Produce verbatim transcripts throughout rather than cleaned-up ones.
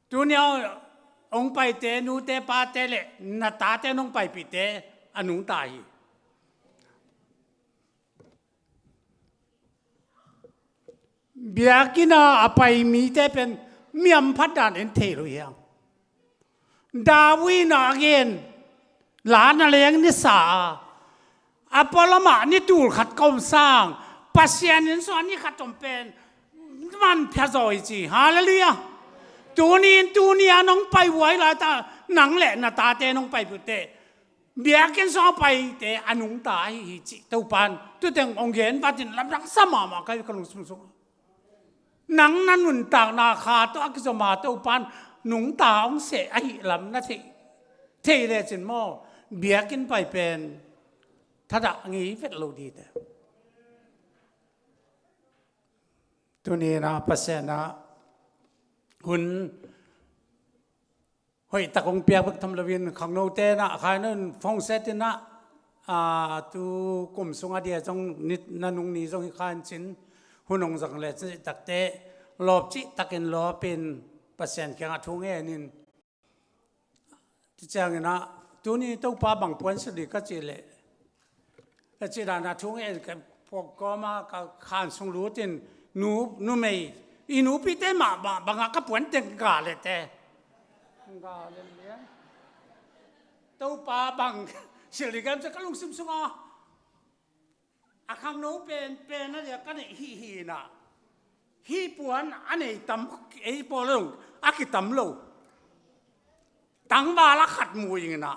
Tuni a hong paite, nute pate le na tate nong paipihte a nungta hi. Biakinn a a pai mite pen mi hamphat dan en thei lo hi hang. David in a gen, la na leng ni sa a, a pualamah ni tul khat ka om sang, Pasian in sung a ni khat om pen man phia zaw hi ci. Halleluiah. Tuni in tuni a nong pai huai lai ta, nang le na tate nong pai pute, biakinn sung a paite a nungta ahi hi cih Topan tuteng hong gen vat in lamdang sa mahmah ka hi ka lungsim sung. Nang na nuntakna kha tawh a kizom a Topan nungta hong seh ahih lam na thei, thei lecin maw, biakinn pai pen thadah ngei vet lo dite. Tuni in a Pasian a hun hoih tak hong piak bek tham loin khangnote in a khai nun phone set in a, a, tu kum sung a dia zong nit na nung ni zong hi kha in cin, hun hong zang le cin takte lawp cih takin lawpin Pasian kiangah thu ngen in. Ti ciangin a, tuni Topa bang puan silh ding ka cih leh, ka cih dan a thu ngen ka puak kawm a ka khan sung lut in, nu, numei, i nupite mah bang, bangah ka puan teng ga le te. Ga le lian. Topa bang silh ding ka, ka lungsim sung a, a khangno pen, pen a dia ka neih hi hi in a. Hih puan a nei tam, ei pawl lo, a kitam lo. Tangval a khat mu ing in a.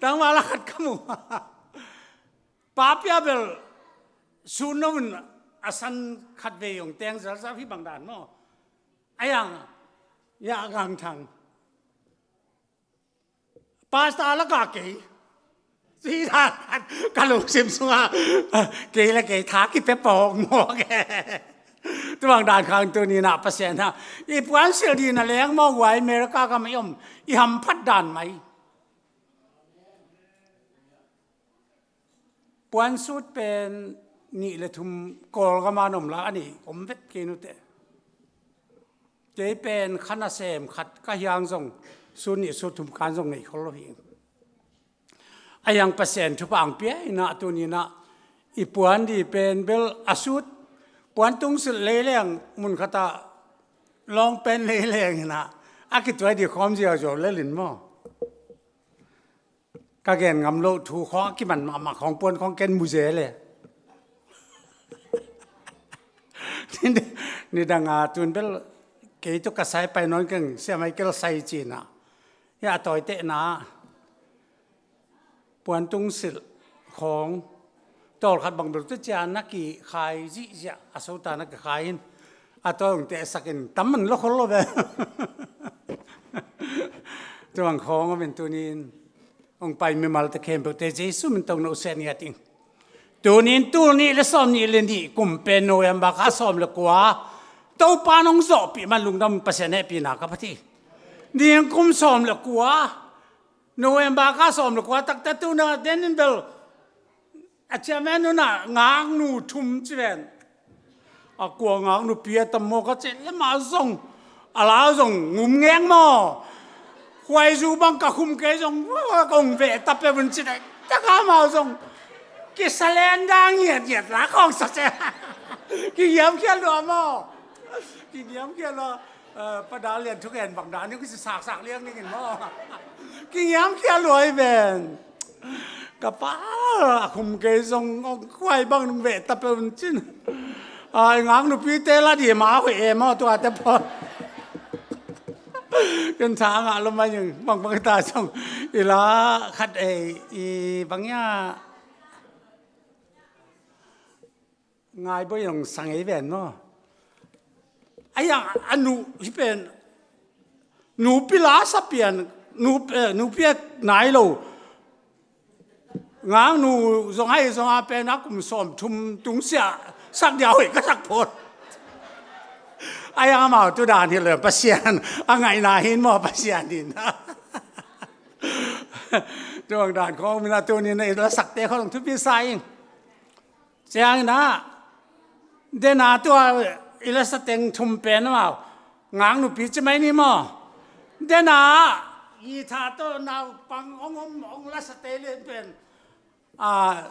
Tangval a khat ka mu. Papia bel sun no in a san khat vei hong teng zalzal hi bang dan maw. A yang, ya gang thang. Pastor lakah kei. Sui dan ka lungsim sungah kei le kei tha kipia pawk mawk e. Tubang dan khang tuni in a Pasian a, i puan silh ding na leng maw, huai America gam i om, i hamphat dan mai. Puan sut pen nih le thum Kawlgam a na om la, a nih om vet kei nute. Kei pen kha nasem khat ka hi hang zong sut nih sut thum kan zong nei khol lo hi. A yang Pasian thupha hong pia in a tuni in a i puan ding pen bel a sut puan tung silh lei leng mun khat a long pen lei leng in a a kituai ding khawm ziauziau lel in maw. Ka gen ngam loh thu khawng a kiman mahmah khawng puan khawng ken mu zel e. Nidang a tun bel kei tawh ka sai pai nawn keng, Sia Michael sai ci in a. Hia a tawitehna puan tung silh khawng tawlkhat bang bel tu ciang na kikhai zihziah a sota na kikhai in a tawi hong tehsak in tam man lo khol lo ve. Tubang khawng om in tuni in hong pai mimalte khempeuhte Jesu min tawh na usiat ngiat ing. Tuni in tul nih le sawm nih le nih kum pen November kha sawm le kua Topa nong zawhpih man lungdam Pasian hehpihna ka phat hi. Ning kum sawm le kua November kha sawm le kua takte tuna den in bel a chairman nuna ngaknu thum ci ven. A kua ngaknupi a tam maw ka cih le mah zong a lau zong ngum ngeng maw. Khuaizu bang ka khum kei zong kong veh ta pe vun ci dai taka mau zong kisalen da ngiat ngiat la kong sa ce. Kingiam khial lua maw. Kingiam khial lua. Pada lian thuk en bang dan ni kisi saksak liang ning in maw. Kingiam khial lua i ven. Ka pa a khum kei zong khuai bang nung veh ta pe un cin. Ai ngaknupi te la di ma hoih e maw tua te pawl. Ken tha ngah lo mai ing bang bang ta zong i la khat ei i bang ia. Ngai boi nong sang ei ven maw. Ai a nu hi pen nupi la sa pian nupi a nai lo. Ngaknu zong hai zong a pen a kum sawm thum tung sia sak dia hoih ka sak phot. Ai a mau tu dan hi lo Pasian a ngaihna hin maw Pasian hin. Tuang dan khong min a tu ni na i la sakte khong thupi sa ing. Ciangin ah, dena tua i lasa teng thum pen amau ngak nupi ci mai ni maw? Dena i tha tawh naupang ong om ong lasa te lian pen, a,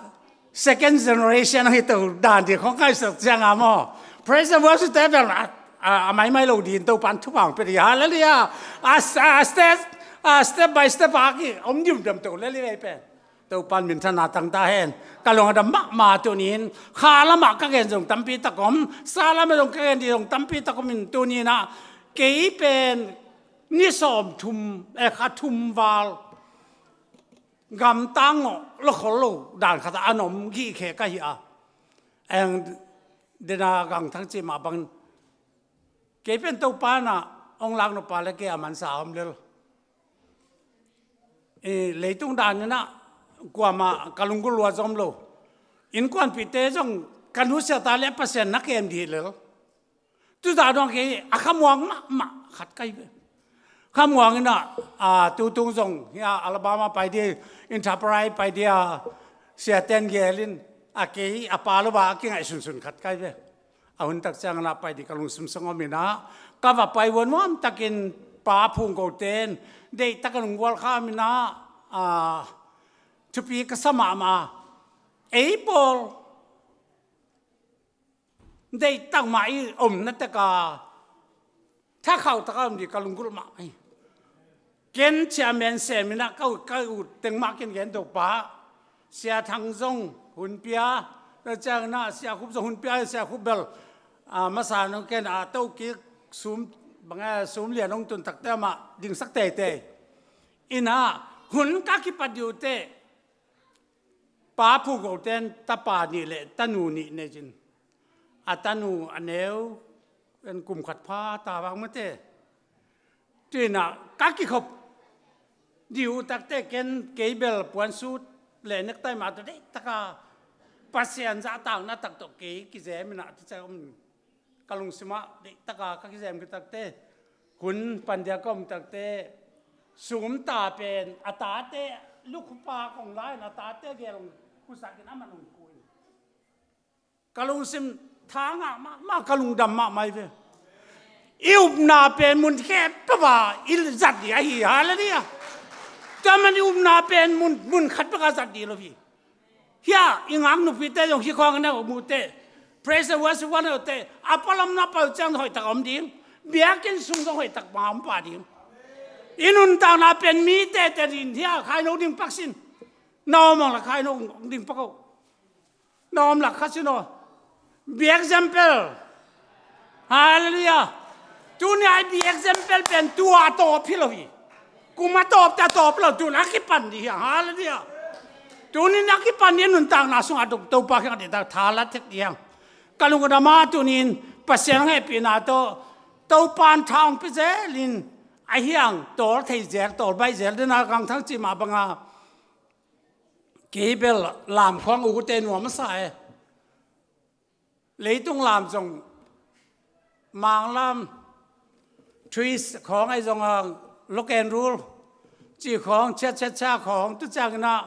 second generation ahi to dan di khong kai sak ciang a maw? Praise and worship te bel a, a, a maimai lo din Topan thupha ong pe di. Hallelujah. A, a step, a step by step a ki om dimdam to le li vei pen. Topan minthanna tang ta hen. Ka lung a dam mahmah tunin, kha lamah ka gen zong tampi tak om, sa lamah zong ka gen di zong tampi tak om in tunin ah, kei pen ni sawm thum, eh, kha thum val gamtang ngawh lo khol lo dan khat ah an om gih khe ka hi a. Eng dena Gang Thang cih mah bangin kei pen Topa in ah ong lak nop a le kei a mansa om lel. Eh, leitung dan in ah kuamah ka lunggulh lua zom lo. Innkuanpihte zong ka nusia ta le Pasian na kem dih lel. Tuta dong kei a khamuang mahmah khat kai ve. Khamuang in ah, a, tutung zong hia Alabama pai di, Enterprise pai di a, siaten gelin a kei a pa lo ba a kingaih sunsun khat kai ve. A hun tak ciang in ah pai di ka lungsim sung om in ah, ka va pai vuanvuan takin Pa Phung Go ten deih tak a lunggual kha om in ah, a, thupi ka sa mahmah. Ei pawl deih tak mah i om na tek a, thakhauh tak a om di ka lunggulh mah hi. Ken chairman sem in ah ka ut, ka ut teng mah ken gen to pa. Sia Thang zong hun pia, na ciang in ah Sia Khup zong hun pia, Sia Khup bel, a, masa nong ken a to kik sum, bang a sum lian ong tun tak te mah dingsak teitei. In ah hun ka kipat diu te, Pa Phung Go ten tapa nih le tanu nih nei cin. A tanu a neu, en kum khat pha ta vang mate. Tuin ah ka kikhop diu tak te ken kei bel puan sut le nektai mah tawh deih tak a Pasian zahtakna tak tawh kei kizem in ah tu ciang om. Ka lungsim ah deih tak a ka kizem khit tak te, hun pan dia ka om tak te, sum ta pen a tate lukhupa kong la in a tate gel khusak in a man ong khu in. Ka lungsim tha ngah mahmah, ka lungdam mahmah hi ve. I upna pen mun khempeuh ah i zat ding ahi, hallelujah. Tua man i upna pen mun, mun khat bek ah zat ding lo hi. Hia, i ngak nupite zong hi khawng a neu mute. Praise and worship one te. A palamna pau ciang hoih tak om ding. Biakinn sung zong hoih tak ma om pa ding. I nuntakna pen mite te din hia, khai no ding pak sin. Na om ang la khai no ding pak o. Na om lak kha sin aw. Be example. Hallelujah. Tuni a i be example pen tua a tawp hi lo hi. Kum a tawp te a tawp lo, tun a kipan dih hiang. Hallelujah. Tunin a kipan dih nuntakna sungah Topa kiang a dihtak tha la thek dih hiang. Ka lungdam a tunin Pasian hong hehpihna tawh Topan tha hong pia zelin a hiang tawl thei zel, tawl baih zel dena Gang Thang cih mah banga. Kei bel lam khawng ute nuam a sa e. Leitung lam zong Manglam, twist khawng ahi zong a, lock and roll cih khawng, cha cha cha khawng, tu ciangin ah,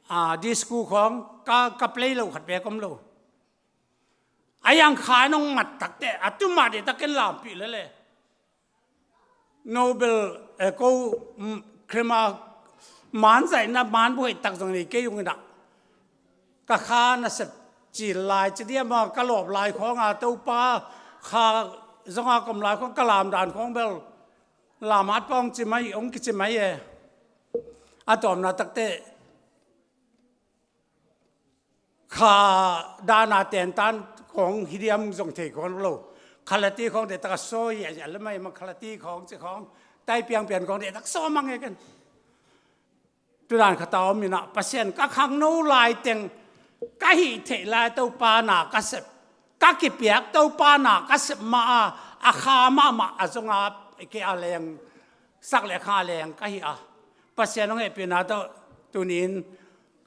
a, disco khawng ka, ka play lo khat bek om lo. A hiang kha nong mat takte a tu mah dih takin lampih lele. Nobel, eh, ko, mm, krema man zaihna man buhai tak zong nei kei ung in ah. Ka kha nasep cil lai ci diam a ka lawp lai khawng a Topa kha zong a kom lai khawng ka lam dan khawng bel lam at pawng ci mai, ong kici mai e. A tawmna takte kha dana tentan khawng hi diam zong thei khawng lo. Khalati khawng te taka sawi a, a lemai ma khalati khawng ci khawng tai piang pian khawng te tak saw mang e ken. Tudan kha ta om in ah Pasian ka khangno lai teng ka hih theih lai Topa na ka sep. Ka kipiak Topa na ka sep mah a, a kha mahmah a zong a ke a leng sak le kha leng ka hi a. Pasian hong hehpihna tawh tunin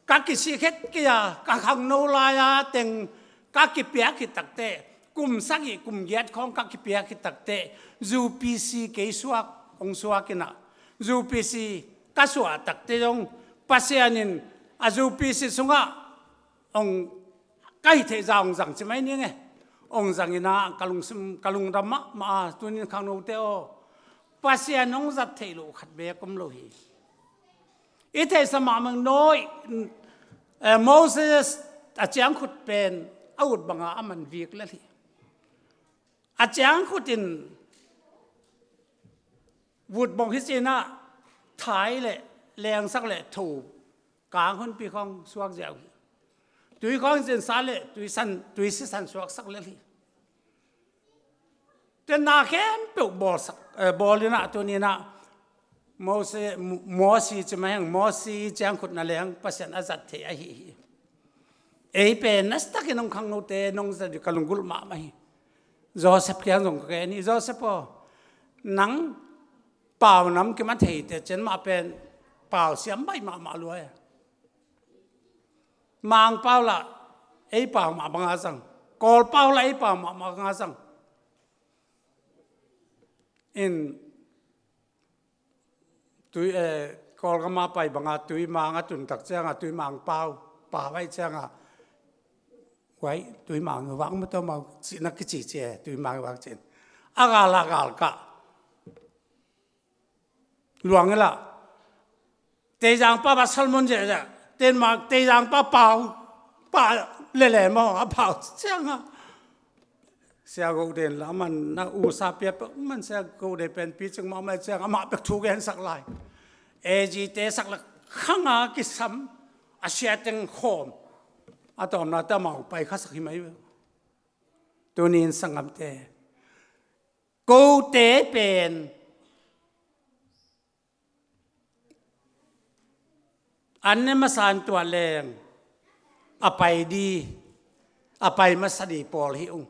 ka kisih khet kei a, ka khangno lai-a teng ka kipiak khit takte, kum sagih kum giat khawng ka kipiak khit takte, U P C kei suak, hong suak in ah, U P C ka suah takte zong, Pasian in a U P C sungah hong Ka hih theih zah hong zang ci mai ning e. Hong zang in ah ka lungsim, ka lungdam mahmah a, tunin khangnote aw, Pasian hong zat theih loh khat beek om lo hi. I theihsa mahmah Noah, eh, Moses a ciangkhut pen a ut banga a man vik lel hi. A ciangkhut in vut bawng hi cin ah thai le lengsak le tho kang hunpi khawng suak ziau hi. Tui khawng cin sa le tui san, tui sisan suaksak lel hi. Tua na khempeuh bawlsak, eh, bawl in ah tunin ah Mose, Mosi ci mai hang, Mosi ciangkhut na leng Pasian a zat thei ahi hi. Ei pen nasatakin hong khangnote nong zat dih ka lunggulh mahmah hi. Joseph kiang zong ka gen hi, Joseph aw, nang pau nam kim a thei te cen mah pen pau siam baih mahmah lua e. Mangpau lah ei pau mah banga zang, Kawlpau lah ei pau mah banga zang. In tui, eh, Kawlgam a pai banga Tuimang a tun tak cianga Tuimang pau, pau aih cianga, huai Tuimang i vak maw, tua mau cihna kici ci e, Tuimang i vak cin. A gal a gal kah luang i lah Teizang pa, pa Solomon zia zia, ten mak Teizang pa pau, pa lele maw, a pau cianga. Sia Go Den la man na u sa pia pe man Sia Go Den pen pi cing mahmah cianga, amah pek thu gensak lai. A G te sak la khanga kisam, a sia teng khawm. A tawmna ta mau pai khasak hi mai. Tunin sanggamte, kote pen an ne masa in tua leng a pai di, a pai masa di pawl hi ung.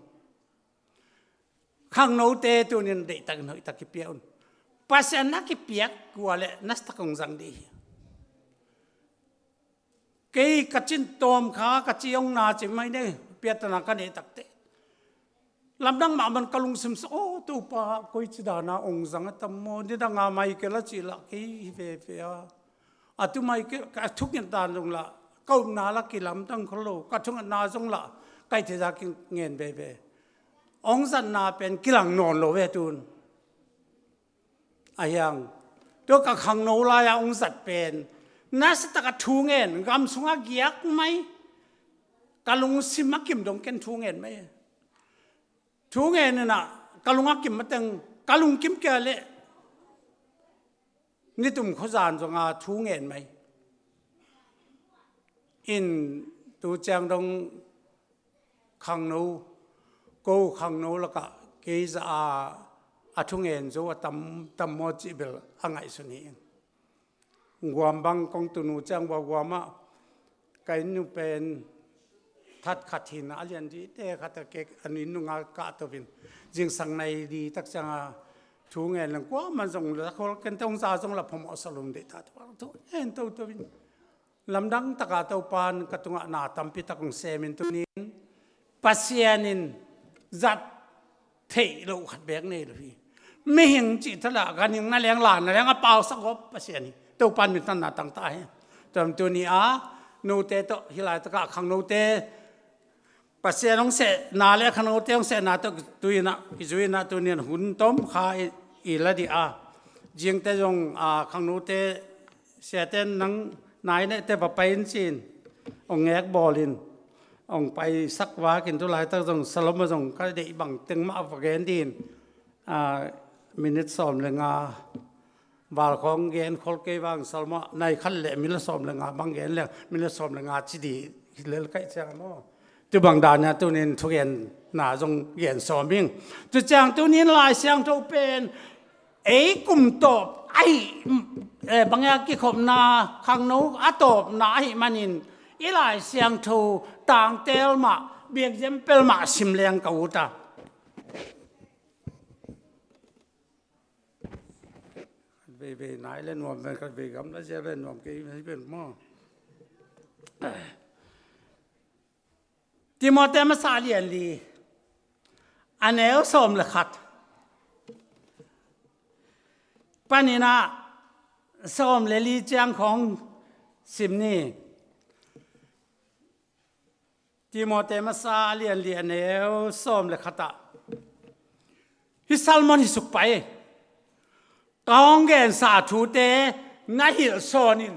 Khangnote tunin deihtakin hoihtak kipia un. Pasian na kipiak kua le nasatak hong zang dih hi. Kei ka cin tawm kha ka ci hong na ci mai ne, piatana ka neih takte lamdang mahmah ka lungsim sa, aw Topa, koici dana hong zang a tam maw, nidanga Michael a cih lah kei hi veve a. A tu Michael, ka thunget dan zong lah ka upna lah kilamdang kho lo, ka thungetna zong lah kaih thei za kingen veve. Hong zatna pen kilang nawn lo ve tun. A hiang, tua ka khangno lai-a hong zat pen nasataka thu ngen, gam sungah giak mai, ka lungsim a kim dong ken thu ngen mai. Thu ngen inah ka lung a kim mateng, ka lungkim kia leh nitum khuazan zonga thu ngen mai. In tu ciang dong khangno, ko khangno lakah kei za a, a thungen zo a tam, tam maw cih bel a ngaihsun hi in. Guam bang kong tunu ciang bua guam ah ka inn nu pen that khat hin a lian dih te khat a kek a inn nunga kah tovin zingsang nai di tak cianga thu ngen leng kuaman zong la khol ken tong za zong la phomawh salum dih ta tovang thu ngen to tovin. Lamdang taka Topan ka tungah na tampi tak hong semin tunin Pasian in zat theih loh khat beek nei lo hi. Mihing cih thala ganhing na leng la na leng a pausak gawp Pasian hi. Topan minthanna tangta hi. Tuam tuni a note tawh hih laitakah khangnote Pasian hong sehna le khangnote hong sehna tawh tui inah kizui inah tunin hun tom kha i, i la dih a. Zingte zong a khangnote siate nang nai nehte va pai in cin hong ngek bawlin hong paisak vakin tu laitak zong Salom a zong ka deih bang teng mah va gen din. A, minit sawm le nga val khawng gen khol kei vang Salom a nai khat le minit sawm le nga bang gen le minit sawm le nga ci di hi lel kaih ciang maw. Tu bang dan a tunin thugenna zong gen sawm ing. Tu ciang tunin Lai Siangtho pen ei kum tawp ahi, eh, bangah kikhopna khangno a tawpna ahi manin i Lai Siangtho tangtel mah, biakzem pel mah sim leng ka ut a. Veivei nai le nuam ven, ka vei gam la zia le nuam kei hi ven maw. Timote masa lian li a neu sawm le khat paninah sawm le li ciang khawng sim ni. Timoti masa a lian li a neu sawm le khat ah, hih sermon hi suk pah hi. Ka hong gensa thute na hilhsawn in,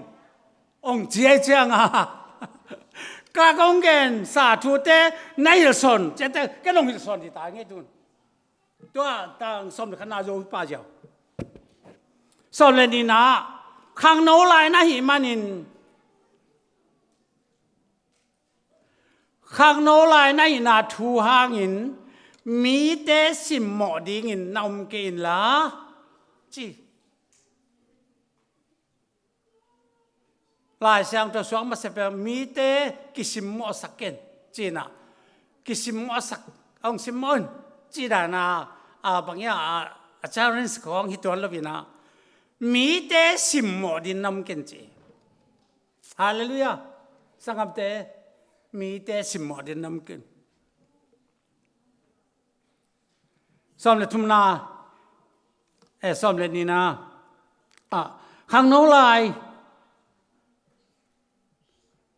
hong ci ahih ciangin, ka hong gensa thute na hilhsawn, ciate ken hong hilhsawn ding ta ngei tun. Tua tang sawm le khatna Zo pa ziau. Sawm le nihna, khangno lai na hih manin, khangno lai na hihna thu hangin mite simmawh dingin na om kei inla, ci. Lai Siangtho suak masa peuh mite kisimmawhsak ken, ci-in ah, kisimmawhsak, hong simmawh in, ci dan a, a, bang hiam, a, a challenge khawng hi tuan lo-in ah, mite simmawh dingin na om ken ci. Halleluiah. Sanggamte, mite simmawh dingin na om ken. Sawm le thumna, eh, sawm le nihna, ah, khangno lai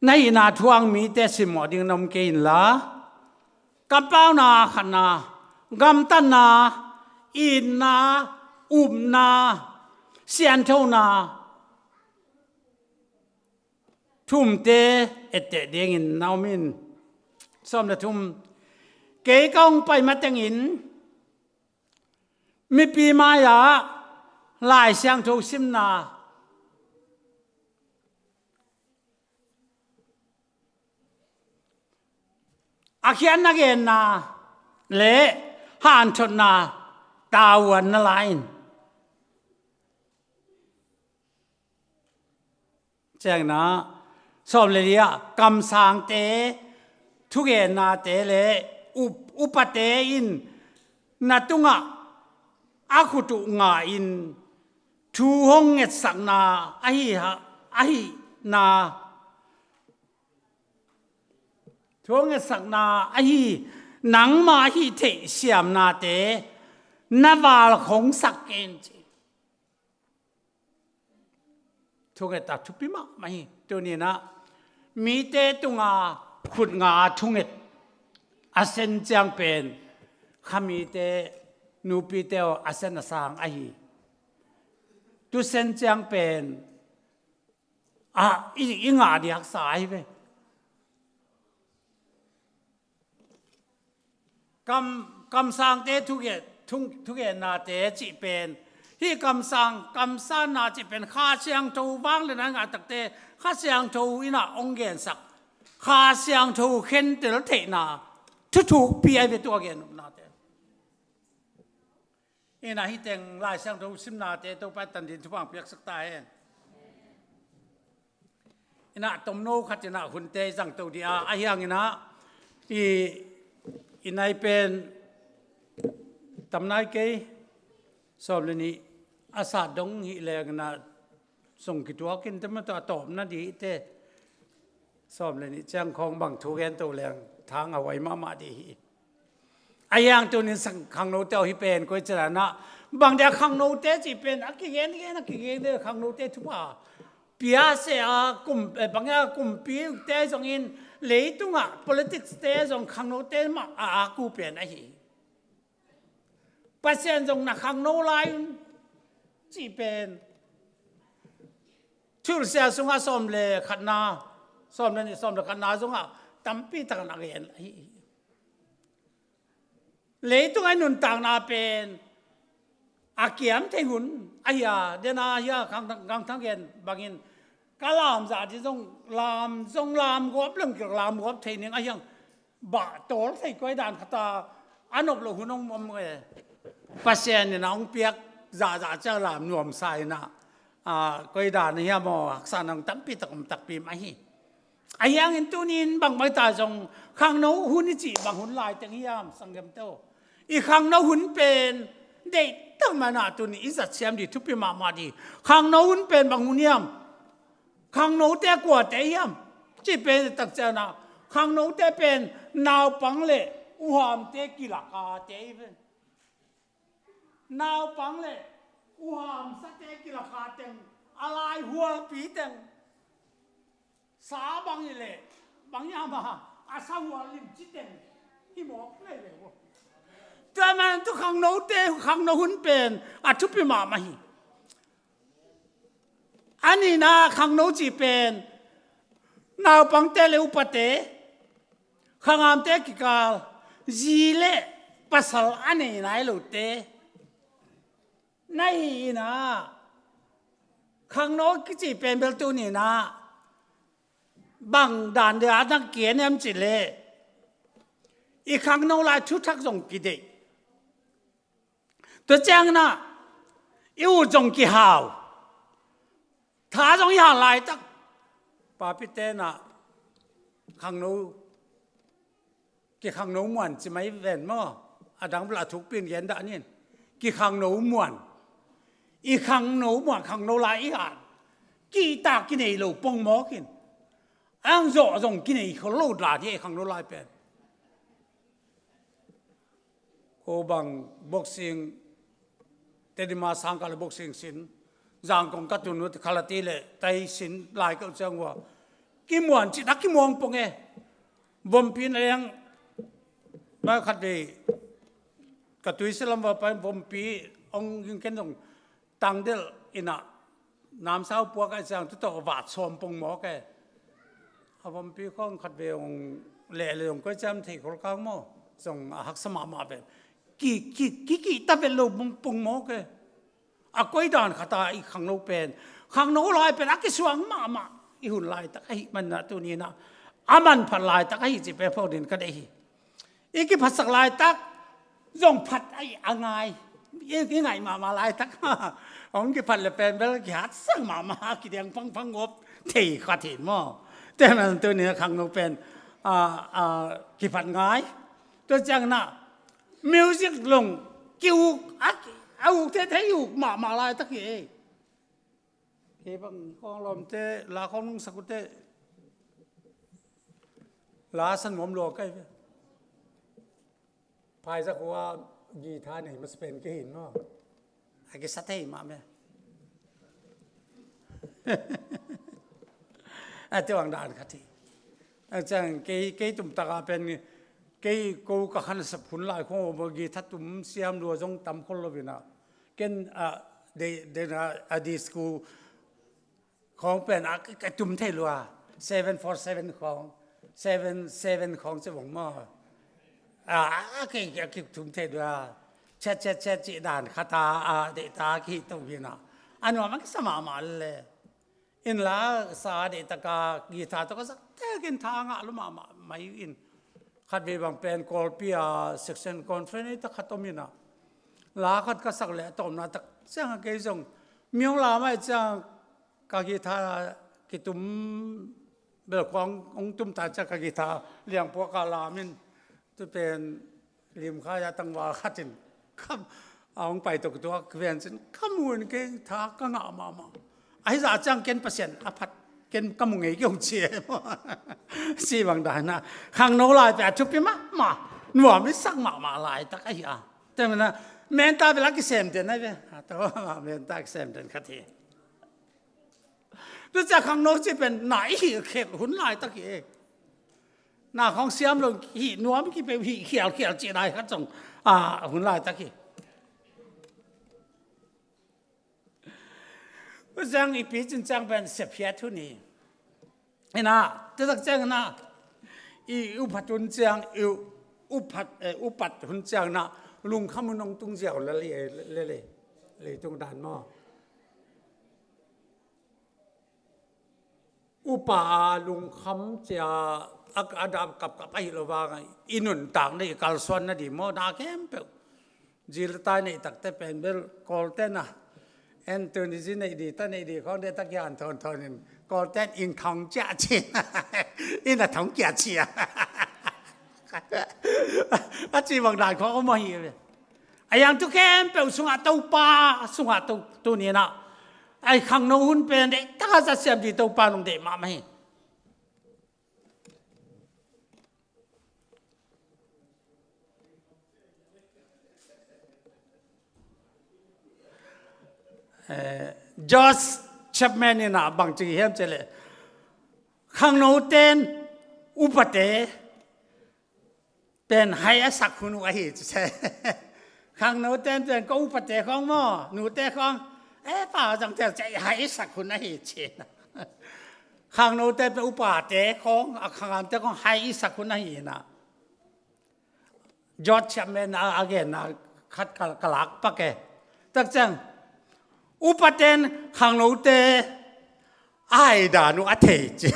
na hihna thu hang mite simmawh dingin na om kei inla, kampauna, khatna, gamtatna, itna, upna, sianthona, thu-umte etteh dingin na om in. Sawm le thum, kei ka hong pai matengin mipi mai-ah Lai Siangtho simna a khiatna genna le hanthotna tavuan na la in. Ciangin ah, sawm le li-ah, kamsangte thugennate le up-, upate in na tungah a khut uh nga-in thu hong ngetsakna ahi ha-, ahihna, thu hong ngetsakna ahi, nangma ahih theih siamnate na valkhongsak ken ci. Thunget a thupi mahmah hi. Tuni-in ah mite tunga khut nga a thunget a sen ciang pen kha mite, nupite aw, a sen a sang ahi. Tu sen ciang pen a i, i ngah ding haksa ahi ve. Kam, kamsangte thugen, thung, thugennate cih pen, hih kamsang, kamsanna cih pen Kha Siangtho vangliatna ngah takte, Kha Siangtho in ah hong gensak, Kha Siangtho khentel theihna thuthukpi ahi ve, tua gen nopnate. In ah hih teng Lai Siangtho simnate Topa in tan dingin thupha hong piaksak ta hen. In ah tomno khat in ah hunte i zangto ding a, ahi hangin ah i, i nai pen tam nai kei, sawm le nih a sat dong hi leng in ah sung kituak in te mah tawh a tawpna ding hi te. Sawm le nih ciang khawng bang thu gento leng thang a huai mahmah ding hi. Ahi hang tuni-in sang khangnote aw, hih pen koi ci dan ah, bang dia khangnote cih pen a kigen, gen a kigen de, khangnote thupha pia se a, kum, eh, bang a kumpite zongin, leitungah politics te zong khangnote mah a, a ku pen ahi. Pasian zong na khangno lai un cih pen Thuhilhsia sungah sawm le khatna, sawm le nih, sawm le khatna sungah tampi takin a gen ahi hi. Leitung a i nuntakna pen a kiam thei hun ahi a, den a hi a, khang, khang thang gen bangin ka lam zah ding zong lam, zong lam guap leng kik lam guap thei ning ahi hang, bah tawl thei koi dan khat a, a nop loh hun hong om e. Pasian in a hong piak zahzah ciang lam nuamsa in a, a, koi dan ahi hiam aw, haksa nang tampi tak om takpi mah hi. Ahi hangin tuni-in bangbang ta zong khangno hun i cih bang hun lai teng hiam, sanggamte aw? I khangno hun pen deih tak man a tuni-in i zat siam ding thupi mahmah ding. Khangno hun pen bang hun hiam? Khangnote kuate hiam? Cih pen tak ciang a, khangnote pen naupang le uhamte kilak a te hi pen. Naupang le uhamsate kilak a teng, a laihualpi teng. Sa bang hi leh, bang hiam a, A sa hua lim ci teng hi mawk nei ve uh. Tua man tu khangnote, khangno hun pen a thupi mahmah hi. A nihna khangno cih pen naupangte le upate, khangamte kikal, zi le pasal a nei nai lote na hi in ah, khangno kici pen bel tuni in ah bang dan dia a dang kian hiam cih leh, i khangno lai thuthak zong kideih. Tua ciangin ah i ut zong kihau, tha zong i hau laitak. Papite in ah khangno, kikhangno muan ci mai ven maw? A dang bel a thukpi in gen dah ni. Kikhangno muan. I khangno muan, khangno lai i han, kihta kinei lo pongmawk in, a hang zawh zong kinei khol lo dan hi. I khangno lai pen ko bang boxing, Tedim a sang ka le boxing sin, Zangkong ka tun uh, khalati le tai sin lai ka uh ciang uh a, kimuan cih tak kimuang pong e. Vompi na leng, ba khat vei ka tuisil lam va pai, vompi hong ging ken zong tangdelh in ah namsau puak a ciang tu tawh vat sawm pongmawk e. A vompi khawng khat vei hong leh le zong koi ciam thei khol kang maw? Zong a haksa mahmah pen. Ki, ki, ki, kihta vet lo pong, pongmawk e. A koi dan khat a i khangno pen, khangno lai pen a kisuang mahmah i hun laitak ahih manin ah tuni in ah a manphat laitak ahi cih pen phawk dingin ka deih hi. I kiphatsak laitak zong phat ahi a ngai. I, i ngaih mahmah laitak hong kiphat le pen bel kihatsak mahmah, kidiang phangphang ngop thei khat hi maw? Tua man tuni in ah khangno pen a, a, kiphat ngai. Tua ciangin ah music zong ki-uk, a, a uk thei thei, uk mahmah laitak hi ei. Kei bang khawng lawmte la khawng nungsak uh teh, la san nuam lua kei ve. Phaizak uh a guitar nei masa pen kei hi maw? A kisa thei mah me. A tua ang dan khat hi. A ciang kei, kei tumtak a pen kei ko ka khan sap hun lai khawng uh a guitar tum siam lua zong tam khol lo in ah. Ken a, de, de na, a disco khawng pen a, ka, ka tum thei lua. Seven four seven khawng, seven seven khawng ci bang maw? A, a, ka, ka, ka tum thei lua. Chet, chet, chet cih dan khat a, a, deihta kihih to hi in ah. A nuam a kisa mahmah le. In la sa deihtak a guitar tawh ka zak tekin tha a ngah lua mahmah mai in. Khat vei bang pen Kawlpi a section conference ei tak khat om in ah, la khat ka sak leh a tawpna tak ciang a kei zong mi hong la mai ciang ka guitar kitum bel khua hong tum ta ciang ka guitar liangpuak a lam in, tu pen limkhai a tangval khat in ka, a hong pai tawh ka tuak ven cin ka mu in kei tha ka ngah mahmah. Ahi zah ciang ken Pasian a phat, ken ka mu ngei kei hong ci e maw? Ci bang dan ah khangno lai pen a thupi mahmah, nuam i sak mahmah laitak ahi a. Tua man ah menta bel a kisem den ahi ve. A to, menta kisem den khat hi. Tua ciang khangno cih pen na i hih khek hun laitak hi e. Na khawng siam lo hih nuam kipeuh, hih khialkhial cih lai khat zong a hun laitak hi. Tua ciang i picin ciang pen sephiat hun hi. Hi na, tua tak ciang na i uphat hun ciang, i uphat, eh, upat hun ciang na lungkham hun hong tung ziau le, le, le, le, leitung dan maw? Upa a lungkham cia a, a dap kapkap ahi lo vang i nuntak na i kalsuan na di maw, na khempeuh. Zil tai nei takte pen bel Kawlte na. En tuni zi nei di ta nei di khawng de ta kian thon thon in Kawlte in thong cia ci. In a thong kia cia. A ci bang dan khawng om ahi ve. A yang tu khempeuh sungah Topa, sungah tu, tuni na. Ai khangno hun pen deih taka za siam di Topa nung deih mahmah hi. Eh, Josh Chapman in a bang ci hiam cih leh, khangno ten upate, pen hai a sak hun uh ahi ci se. Khangnote in pen ko upate khawng maw, nute khawng, e pa zong tel ci hai a sak hun ahi ci. Khangnote pen upate khawng, a khangamte khawng hai a sak hun ahi na. George Chapman a, a genna khat ka, ka lak pak e. Tak ciang, upate in khangnote a hai dan uh a thei ci.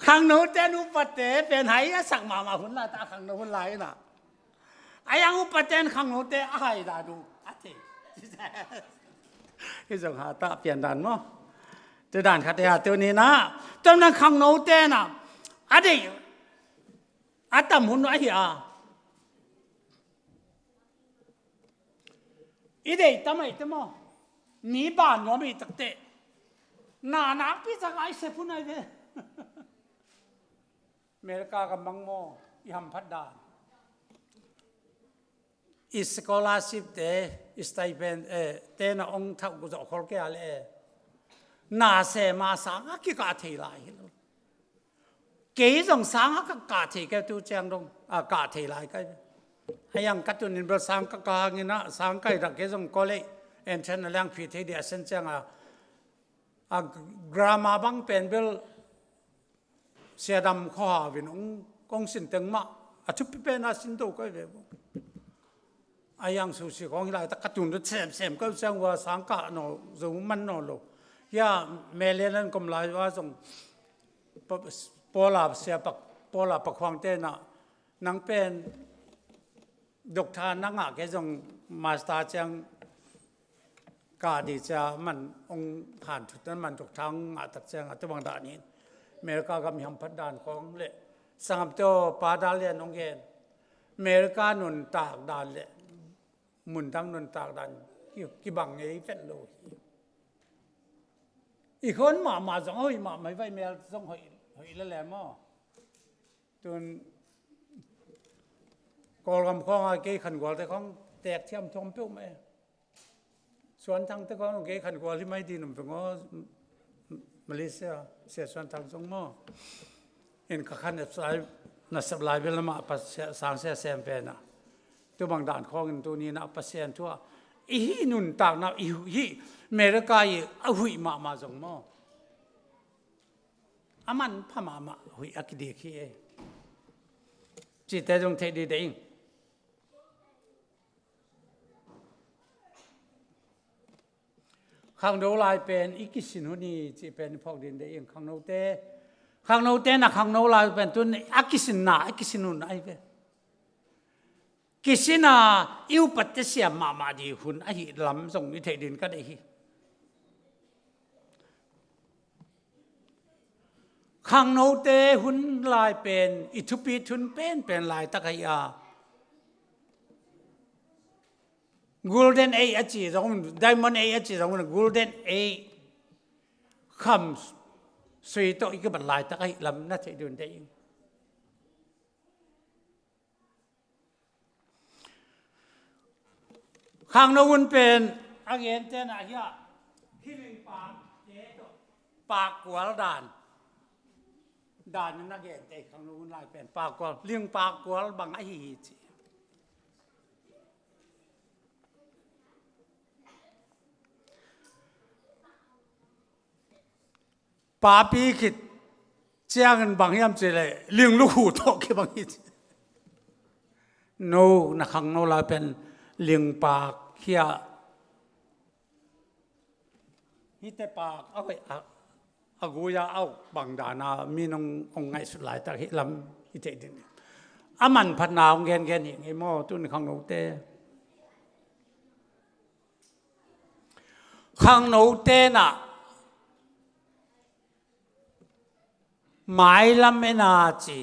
Khangnote in upate pen hai a sak mahmah hun lai ta, khangno hun lai na. A yang upate in khangnote a hai dan uh a thei. Hi zong ha ta pian dan maw. Tu dan khat ya tu ni na. Tua dan khangnote na. A deih a tam hun ahi a. I deih tam ai te maw. Mi ban nuam i takte. Na nakpi tak ai se phun ai ve. America ka mang maw, i hamphat dan. I scholarship te, i stipend, eh, te na ong thau ku zo khol ke ale. Na se ma sang a ki ka thei lai hi lo. Kei zong sang a ka ka thei ke tu ciang dong, a ka thei lai kai. A yang ka tun in bel sang ka ka ngina, sang kai da ke zong ko le. En chen a lang phi thei di a sen ciang a. A grammar bang pen bel Sia Dam Khua Hau in ong kong sin teng mah a thupi pen a sin do kai ve. A yang susi kong hi lai tak ka tun dot sem sem kai sang wa sang ka no zo man no lo. Ya melen an kom lai wa zong pa, pola sia pak pola pak huang te na nang pen Doctor na ngah kei zong master ciang ka di cia man ong phan thut na man doctor ong ngah tak ciang a tu bang dah ni. America gam i hamphat dan khawng le sangam teo pa dal lian ong gen. America nuntak dan le mundang nuntak dan ki, kibang ngei vet lo hi. I khon mahmah zong hoih mahmah i vai mel zong hoih, hoih le le maw. Tun Kawlgam khawng a kei khan gual te khawng tek thiam thuam peuh mah e. Suan Thang te khawng kei khan gual hi mai din om peng aw. Malaysia sia Suan Thang zong maw. In ka khan nasep lai, nasep lai bel lamah pa sia, sang sia sem pen a. Tu bang dan khawng in tu ni na Pasian thu a i hi nuntak na i hi America i a huih mahmah zong maw. A man pha mahmah huih a kidik hi e. Cite zong theih dih deih ing. Khangno lai pen i kisin hun hi cih pen i phawk din deih ing. Khangnote, khangnote na khangno lai pen tun a kisinna a kisin hun ahi ve. Kisin a i upat te siam mahmah di hun ahi lam zong i theih din ka deih hi. Khangnote hun lai pen i thupit hun penpen laitak ahi a, Golden Age a ci zong, Diamond Age a ci zong, Golden Age kham sui tawh i kibat laitak ahi lam na theih dun deih ing. Khangno hun pen a gente na hi a, hi lingpak te tawh pakkual dan, dan in a gente khangno hun lai pen pakkual, lingpakkual bang ahi hi ci. Papi khit ciangin bang hiam cih leh linglukhu tawh kibang hi ci. No, na khangno lai pen lingpak hi a. Hite pak a hoih a, a gui a au bang dana mi nong ong ngaihsut laitak hi lam i theih ding. A manphatna ong gengen hi ngei maw tun khangnote. Khangnote na mailam ena ci.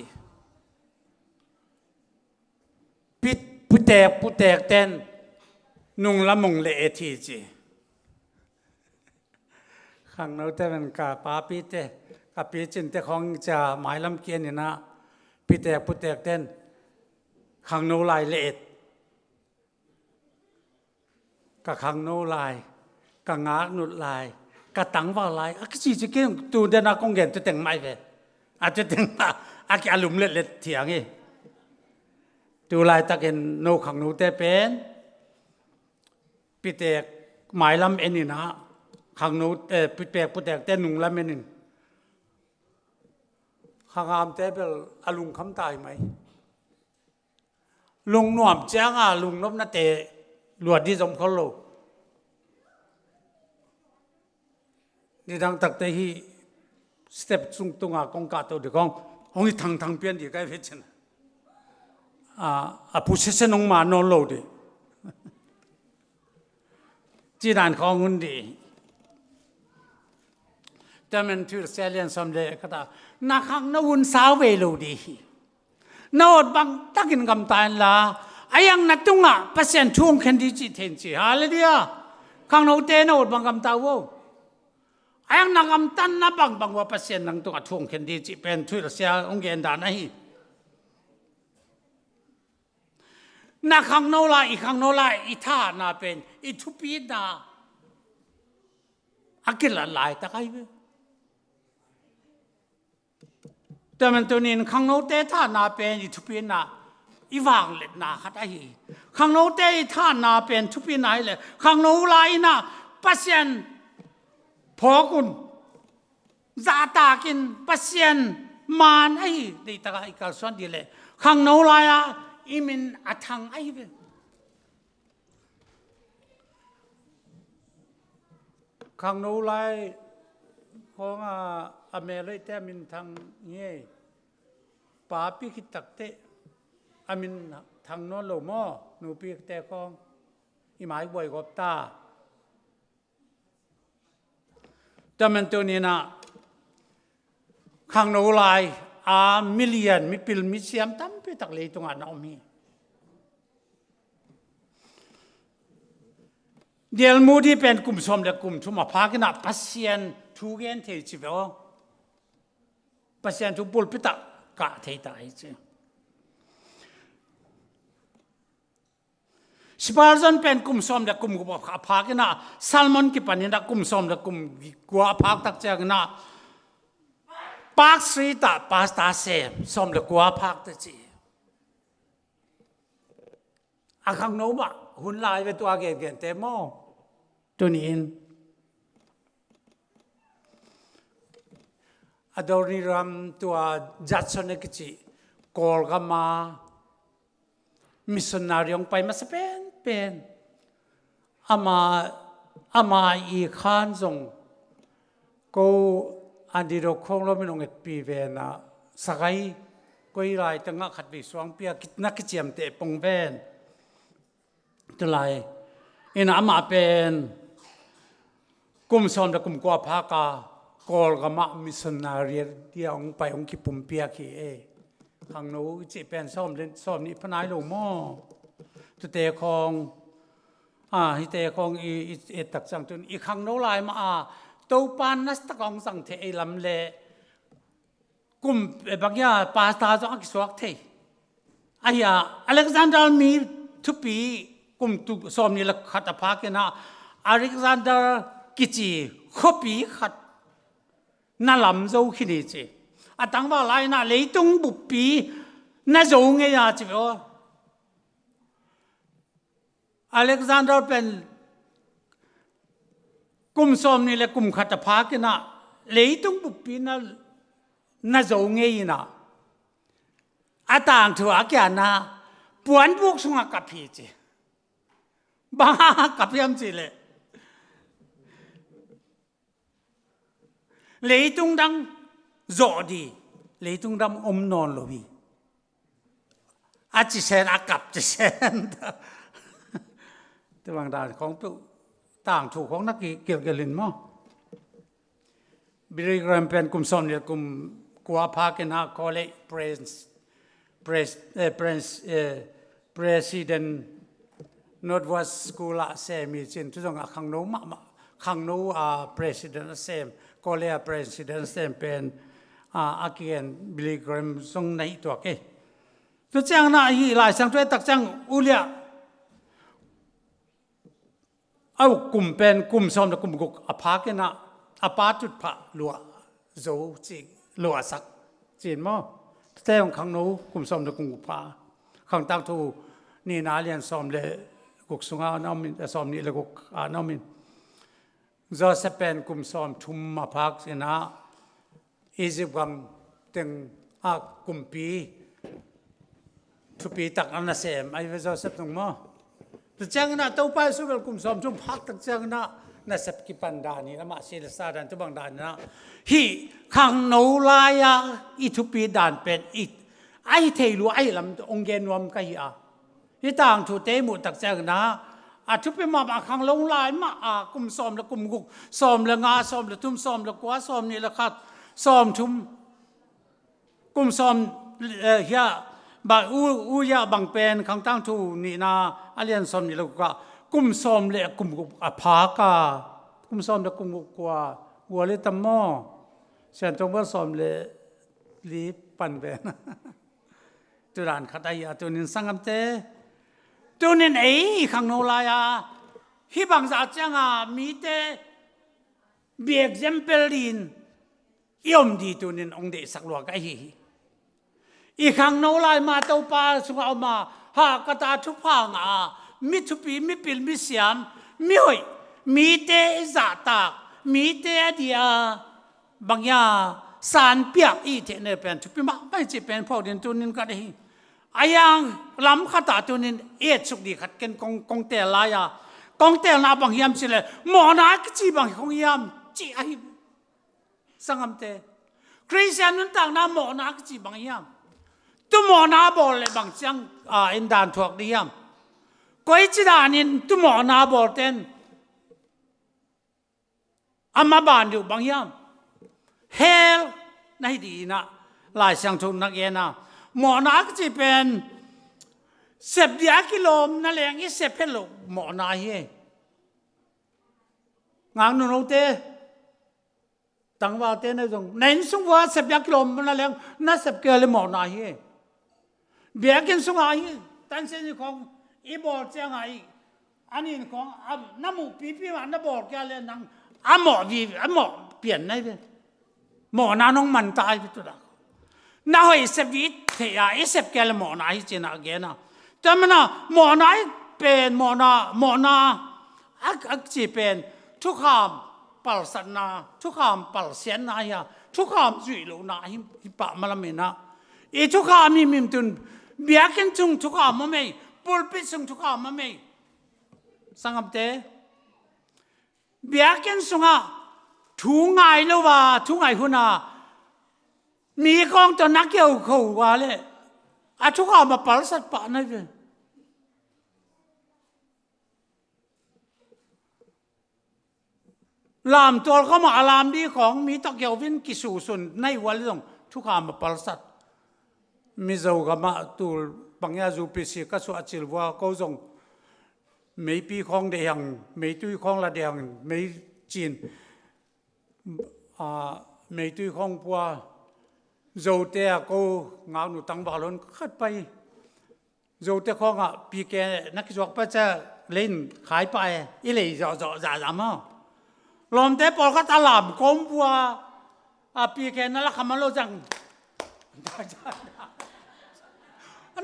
Pi, putek, putek ten nunglam ong le et hi ci. Khangnote pen ka papite, ka picinte khawng cia mailam kian ina pitek, putek ten khangno lai le et. Ka khangno lai, ka ngaknut lai, Ka tangval lai a kici ci kei, tu dena kong gen tu teng mai ve. A tu teng a, a ki a lum letlet thiang hi. Tu laitakin no khangnote pen pitek mailam enin ah, khangno, eh, pitek putekte nunglam enin. Khangamte bel a lungkham tai mai. Lungnuam cianga lungnopnate luat di zom khol lo. Nidang takte hi step sung tunga kong kahto di kong hong hi thangthang pian di kai ve cin. A, a pu sese nong ma nawn lo di. Cinan khawng hun di. Tamen thil sia lian som le kata na khangno hun sau ve lo di hi. Na awt bang takin gamta inla, a yang na tungah Pasian thu hong khen di cih thein ci. Halleluiah. Khangnote na awt bang gamta uh. A yang na gamtan na bangbang uh a Pasian nang tungah thu hong khen di cih pen thuhilh sia hong gen dan ahi. Na khangno lai, i khangno lai, i thahatna pen i thupina a kilat laitak ahi ve. Tua man tunin khangnote thahatna pen i thupina, i vangliatna khat ahi. Khangnote i thahatna pen thupina hileh khangno lai-in ah Pasian phawk un. Zahtakin Pasian maan ahi deihtakah i kalsuan dih leh khangno lai-ah i min a thang ahi ve. Khangno lai khawngah a mel hoihte a min thang hi. Papi khit takteh a min thang nawn lo maw? Nupite khawng i mai buai gawp ta. Tua man tuninah khangno lai a milian, mipil, misiam tampitak leitungah na om hi. Dial Moody pen kum sawm le kum thum a phakinah Pasian thu gen thei ci ve aw. Pasian thu pulpitah kah thei ta hi ci. Spurgeon pen kum sawm le kum guk a phakinah Salmon kipaninah kum sawm le kum guk a phak tak cianginah Park Street ah pastor sem sawm le kua phak ta ci. A khangno mah hun lai ve tua gengente maw? Tuni-in Adoniram tua Judson a kici Kawlgama missionary hong pai masa penpen ama, ama i khan zong ko Antidote khawng lomin hong etpi venah sagai koi lai tengah khatvei suangpi a na kiciamteh pong ven. Tulai ina amah pen kum sawm le kum kua phaka Kawlgamah missionary dia hong pai hong kipumpiak hi e. Khangno i cih pen sawm le sawm nih pha nai lo maw? Tute khawng a, hite khawng i, i, i tak ciang tun i khangno lai mah a Topa nastak hong zang thei ei lam le kum, eh, bangya pastor zong a kisuak thei. Ahi a Alexander mi thupi kum tu sawm nih le khat a phakinah Alexander kici khuapi khat na lam zo khin hi ci. A tangval lai-inah leitung buppi na zo ngei a ci ve aw. Alexander pen kum sawm nih le kum khat a phakinah leitung buppi na, na zo ngei inah a tangthu a kianna puanbuk sungah kap hi ci. Bang a kap hiam cihleh leitung dang zawh di, leitung dang om nawn lo hi. A cisen a kap cisen. Tubang dan khawng peuh tangthu khawng na ki kilkil in maw? Billy Graham pen kum sawm nih kum kua phakinah college pres, pres, eh, pres, eh, president Northwest School ah sem hi cin, tu zong a khangno mahmah, khangno a president a sem, college a president a sem pen a, a kigen Billy Graham zong na hi tuak e. Tu ciang na hi Lai Siangtho e tak ciang uliah a uk kum pen kum sawm le kum guk a phakinah a pa tutphah luah zo cih, luahsak cih maw? Tate hong khangno kum sawm le kum guk pha. Khang Tangthu nihna a lian sawm le guk sungah na om in, sawm nih le guk ah na om in. Joseph pen kum sawm thum a phak in ah Egypt gam teng ah kumpi thupi tak a nasem ahi ve Joseph zong maw? Tua ciangin ah Topa Jesu bel kum sawm thum phak tak ciangin ah nasep kipan dan hi, amah si le sa dan, tua bang dan in ah hih khangno lai-a i thupi dan pen i, a hi thei lua, a hi lam hong gen nuam ka hi a. Hih tangthute i muh tak ciangin ah a thupi mahmah khangno lai mah a kum sawm le kum guk, sawm le nga, sawm le thum, sawm le kua, sawm nih le khat, sawm thum, kum sawm, eh, hiah, ba, u, u hiah bang pen Khang Tangthu nihna a lian sawm nih le guk ah kum sawm le kum guk a phak a, kum sawm le kum guk kua, gua le tam maw? Sian Tong bel sawm le li pan ven. Tua dan khat ahi a, tunin sanggamte, tunin ei i khangno lai-a hih bangzah cianga mite bia example din i om di tunin hong deihsak lua ka hi hi. I khangno lai ma Topa sungah om a, hahkat a thupha ngah a, mi thupi, mi pil, mi siam, mi hoih, mite i zahtak, mite a dia bang hia, sanpiak i theih ne pen thupi mahmah hi cih pen phawk din tunin ka deih hi. A yang lam khat ah tunin i etsuk di khat ken kong, kong teel lai-a, kong teelna bang hiam cih leh mawhna a kici bang hi kong hiam cih ahi. Sanggamte, Khristian nuntakna mawhna a kici bang hiam? Tu mawhna bawl leh bang ciang, a, in dan thuak di hiam? Koici danin tu mawhna bawlten a maban deuh bang hiam? Hell na hi dih in ah Lai Siangtho na gen a. Mawhna a kici pen sep dia a kilawm na leng i sep het loh mawhna hi. Ngak nunote, tangvalte na zong na inn sung vua sep dia a kilawm na leng na sep kei a le mawhna hi. Biakinn sungah hi, tansiani khawng i bawl ciangah hi, a nin khawng a, na muh pipi mah na bawl kia le nang a mawh vi, a mawh pian na hi ve. Mawhna nong man ta hi ve tu dah. Na hoih sep vi thei a, i sep kia le mawhna hi cin a gen a. Tua mana mawhna hi pen, mawhna, mawhna a, a ci pen thukham palsatna, thukham palsiatna hi a, thukham zuih lohna hi, hi pah malam in ah. I thukham himhim tun, biakinn sung thukham om ei, pulpit sung thukham om ei. Sanggamte, biakinn sungah thu ngai lo a, thu ngai hun a mi kawng tawh na kiau kho a le a thukham a palsat pah na hi ve. Lamtual khawmah a lam di khawng mi tawh kiau vin kisusun na hi ua le zong thukham a palsat. Mizo gamah tul bang hia U P C ka suah cil vua ko zong meipi khawng deih hang, meitui khawng la deih hang, mei cin, a, meitui khawng pua, Zote a ko ngaknu tangval hun khat pai. Zote khawngah P K na kizuak pa cia lein khai pa e, i lei zawhzawh zahzah maw? Lawmte pawlkhat a lam kawm vua a P K na la kham a lo zang.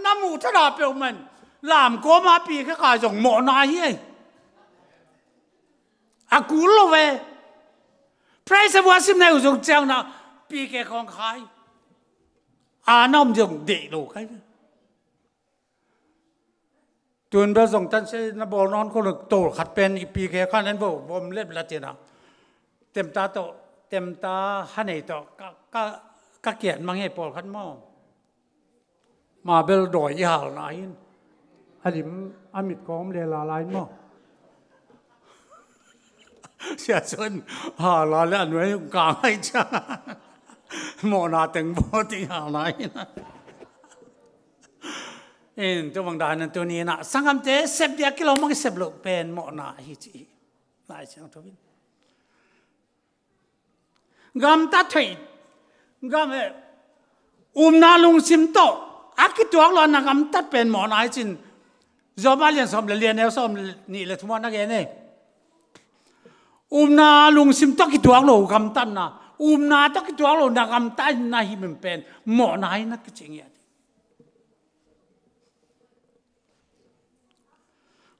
Na muh thada peuh man lam kawm a P K khai zong mawhna hi ei. A kul lo ve. Praise and worship na uh zong ciang na P K khawng khai. A na om zong deih lo khai ve. Tun bel zong tansia na bawl nawn ko lo tol khat pen i P K khan en vo vom lep la tina. Temta tawh, temta hanei tawh ka, ka, ka kiat mang hei pawlkhat maw? Ma bel dawi i halna hin a lim a mit kawm le la lai maw? Sia chuan hala le a nuai ka ngai cha. Mawhna teng bo ti halna hin. In tu bang dan tu ni na sanggamte sep dia kilawm mang sep lo pen mawhna hi ci. Lai Siangtho in. Gamtat theih, gam, eh, umna lungsim tawh a kituak lo na gamtat pen mawhna hi cin. Job a lian sawm le lian neu sawm nih le thum ah na gen e. Upna lungsim tawh kituak lo gamtatna, upna tawh kituak lo na gamtatna hi min pen mawhna hi na kici ngiat.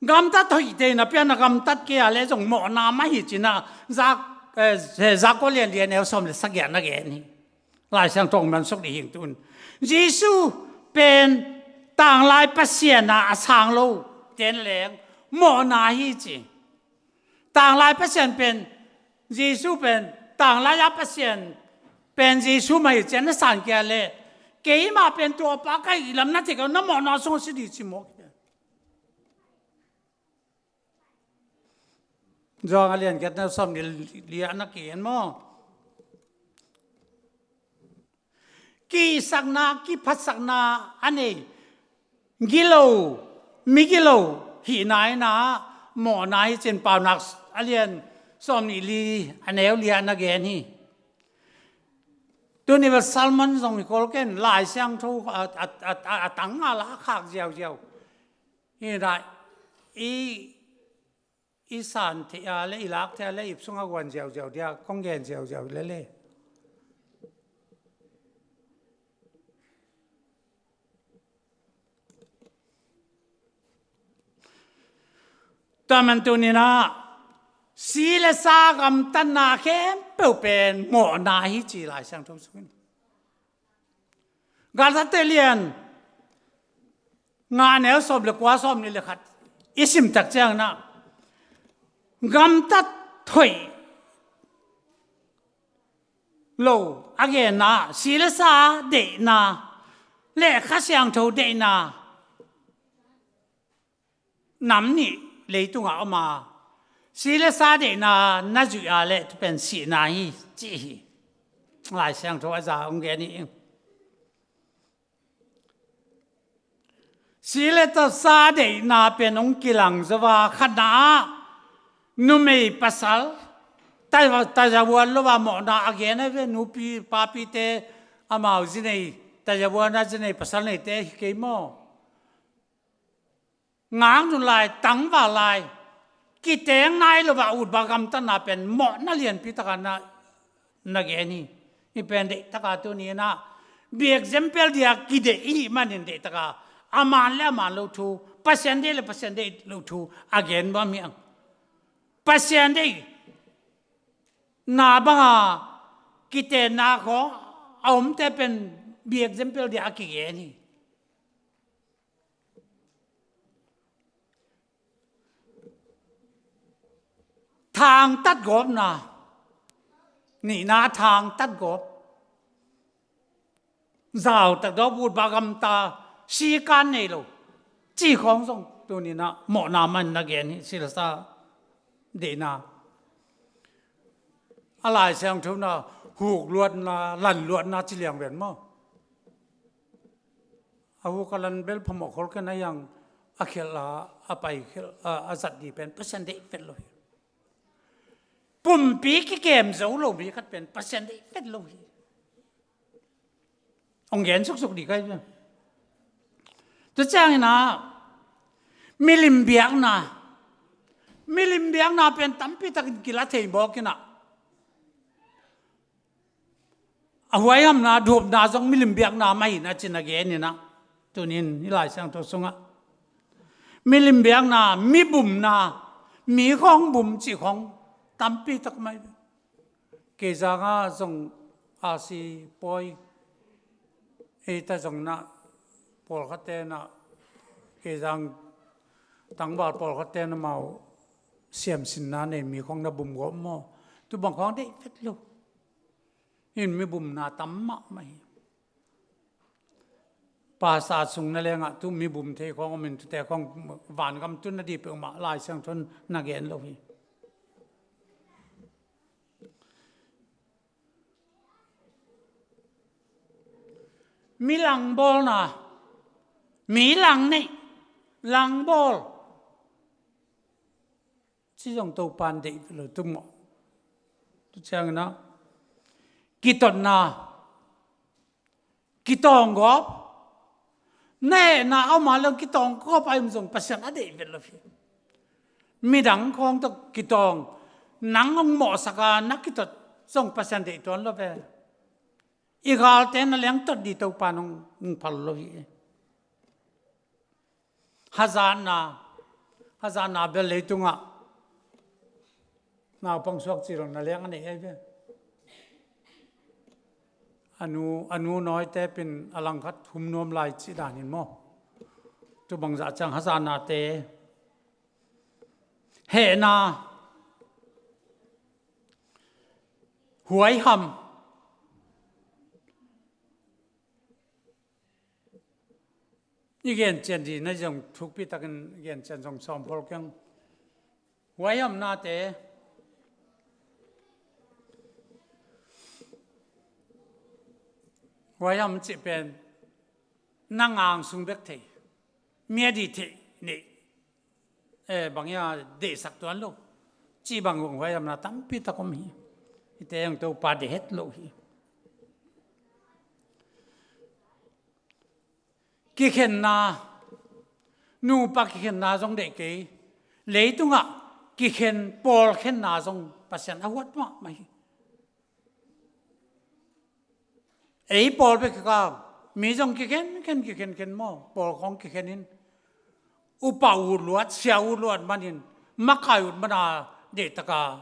Gamtat hoihte na pian na gamtat kei a leh zong mawhna mah hi cih na Zak, eh, Jakob lian li a neu sawm le sagih ah na gen hi. Lai Siangtho hong mansuk dih hing tun. Jesu pen tanglai Pasian a a sang lo ten leng mawhna hi ci. Tanglai Pasian pen, Jesu pen, tanglai a Pasian pen Jesu mah hi ci a na san kei a leh, keimah pen tuapa ka hih lam na thei kei a, na mawhna sung a si dih ci maw. Johan a lian giat neu sawm nih li ah na kigen maw. Kihsakna, kiphatsakna a nei, gilo, migilo hihna in ah mawhna hi cin Paunak a lian sawm nih li a neu li ah na gen hi. Tuni bel sermon zong hi kol ken, Lai Siangtho a, a, a, a, a tang a la khak ziauziau. Hi na i, i san thei a le, i lak thei a le, ip sungah guan ziauziau dia, kong gen ziauziau lele. Tua man tuni in ah si le sa gamtatna khempeuh pen mawhna hi ci Lai Siangtho sungin. Galatia lian nga neu sawm le kua, sawm nih le khat i sim tak ciangin ah gamtat hoih lo a genna, si le sa deihna le Kha Siangtho deihna nam nih leitungah om a, si le sa deihna na zuih a leh tu pen sihna hi ci hi. Lai Siangtho a za hong gen hi. Si le sa deihna pen hong kilang zo a, khatna ah numei pasal ta, tazavuan lo a mawhna a gen a ve, nupi papite amau zi nei, tazavuan a zi nei pasal neite hi kei maw. Ngak nung lai, tangval lai, kiteng nai lo a utbak gamtatna pen mawhna lianpi taka na, na gen hi. Hi pen deih taka tuni in ah, bi example dia kideih i hih manin deih taka, a man le a man lo thu, Pasian deih le Pasian deih lo thu a gen bang hi ang. Pasian deihna banga kitenna khawng a omte pen bi example dia a kigen hi. Thangtat gawpna, nihna thangtat gawp, zautak dawp, utbak gamta, sikan nei lo ci khawng zong tuni in ah mawhna man na gen hi. Si le sa deihna, a Lai Siangtho na hukluatna, lanluatna ci liang ven maw. A huk a lan bel phamawh khol ken a, yang a khialh a, a pai khialh a, a zat dih pen Pasian deih vet lo hi. Pumpi kikem zo lo mi khat pen Pasian deih vet lo hi. Hong gen suksuk dih kai pen. Tua ciangin ah milim biakna, milim biakna pen tampi takin kila thei mawk in ah, a huaihamna, duhopna zong milim biakna mah hi na ci na gen in ah, tuni in i Lai Siangtho sungah milim biakna, mi bumna, mi khawng bum cih khawng tampi tak mah hi. Kei zangah zong a si pawi, ei ta zong na pawlkhatte na, kei zang tangval pawlkhatte na mau siamsinna nei mi khawng na bum gawp maw. Tu bang khawng deih vet lo. In mi bumna tam mahmah hi. Pastor sung na lengah tu mi bum thei khawng om in, tute khawng vangam tun na dih peuhmah Lai Siangtho in na gen lo hi. Mi langbawlna, mi lang neih, langbawl ci zong Topa'n deih lo tu maw. Tu ciangin ah kitotna, kitawng gawp, na hehna a om a leh kitawng gawp a om zong Pasian a deih vet lo hi. Midang khawng tawh kitawng, Nang hong mawhsak a na kitot zong Pasian deih tuan lo ve. I galte na lengtot dih Topa nong hong phal lo hi. Hazatna, hazatna bel leitungah naupang suak ci lo na leng a nei ahi ve. A nu, a nu nawite pin a langkhat hum nuam lai cih dan in maw. Tu bangzah ciang hazatnate, hehna, huaiham, i gen cian dih na zong thukpi takin gen cian zong sawm pawl kiang. Huaihamnate, huaiham cih pen na ngang sung bek thei, mi a dih theih neih, eh, bang ia deihsak tuan lo cih bang huaihamna tampi tak om hi. Hite hong Topa deih het lo hi. Kikhenna, nupa kikhenna zong deih kei. Leitungah kikhen, pawlkhenna zong Pasian a huat mahmah hi. Ei pawl bek kikal, mi zong kikhen khen, kikhen khen maw, pawl khawng kikhen in. Upa ut luat, sia ut luat manin, makai ut mana deihtaka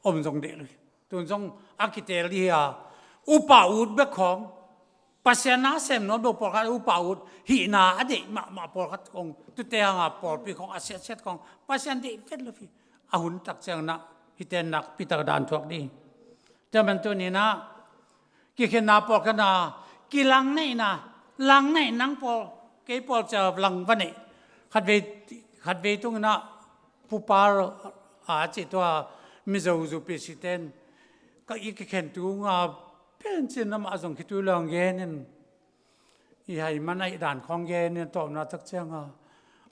om zong deih lo hi. Tun zong a kitel dih hi a, upa ut bek khawng, Pasian na sem nuam lo pawlkhat upa ut hihna a deih mahmah pawlkhat khawng, tute hanga pawlpi khawng a siatsiat khawng Pasian deih vet lo hi. A hun tak ciang na hite nakpi tak dan thuak dih. Tua man tuni na kikhenna, pawlkhenna, kilangneihna, langneih nang pawl, kei pawl cia lang va neih. Khatvei, khatvei tungin ah pupal a ci tua Mizo zu P C ten ka i kikhen tunga pen cin amah zong khitui lang genin i hai man aih dan khawng genin a tawpna tak cianga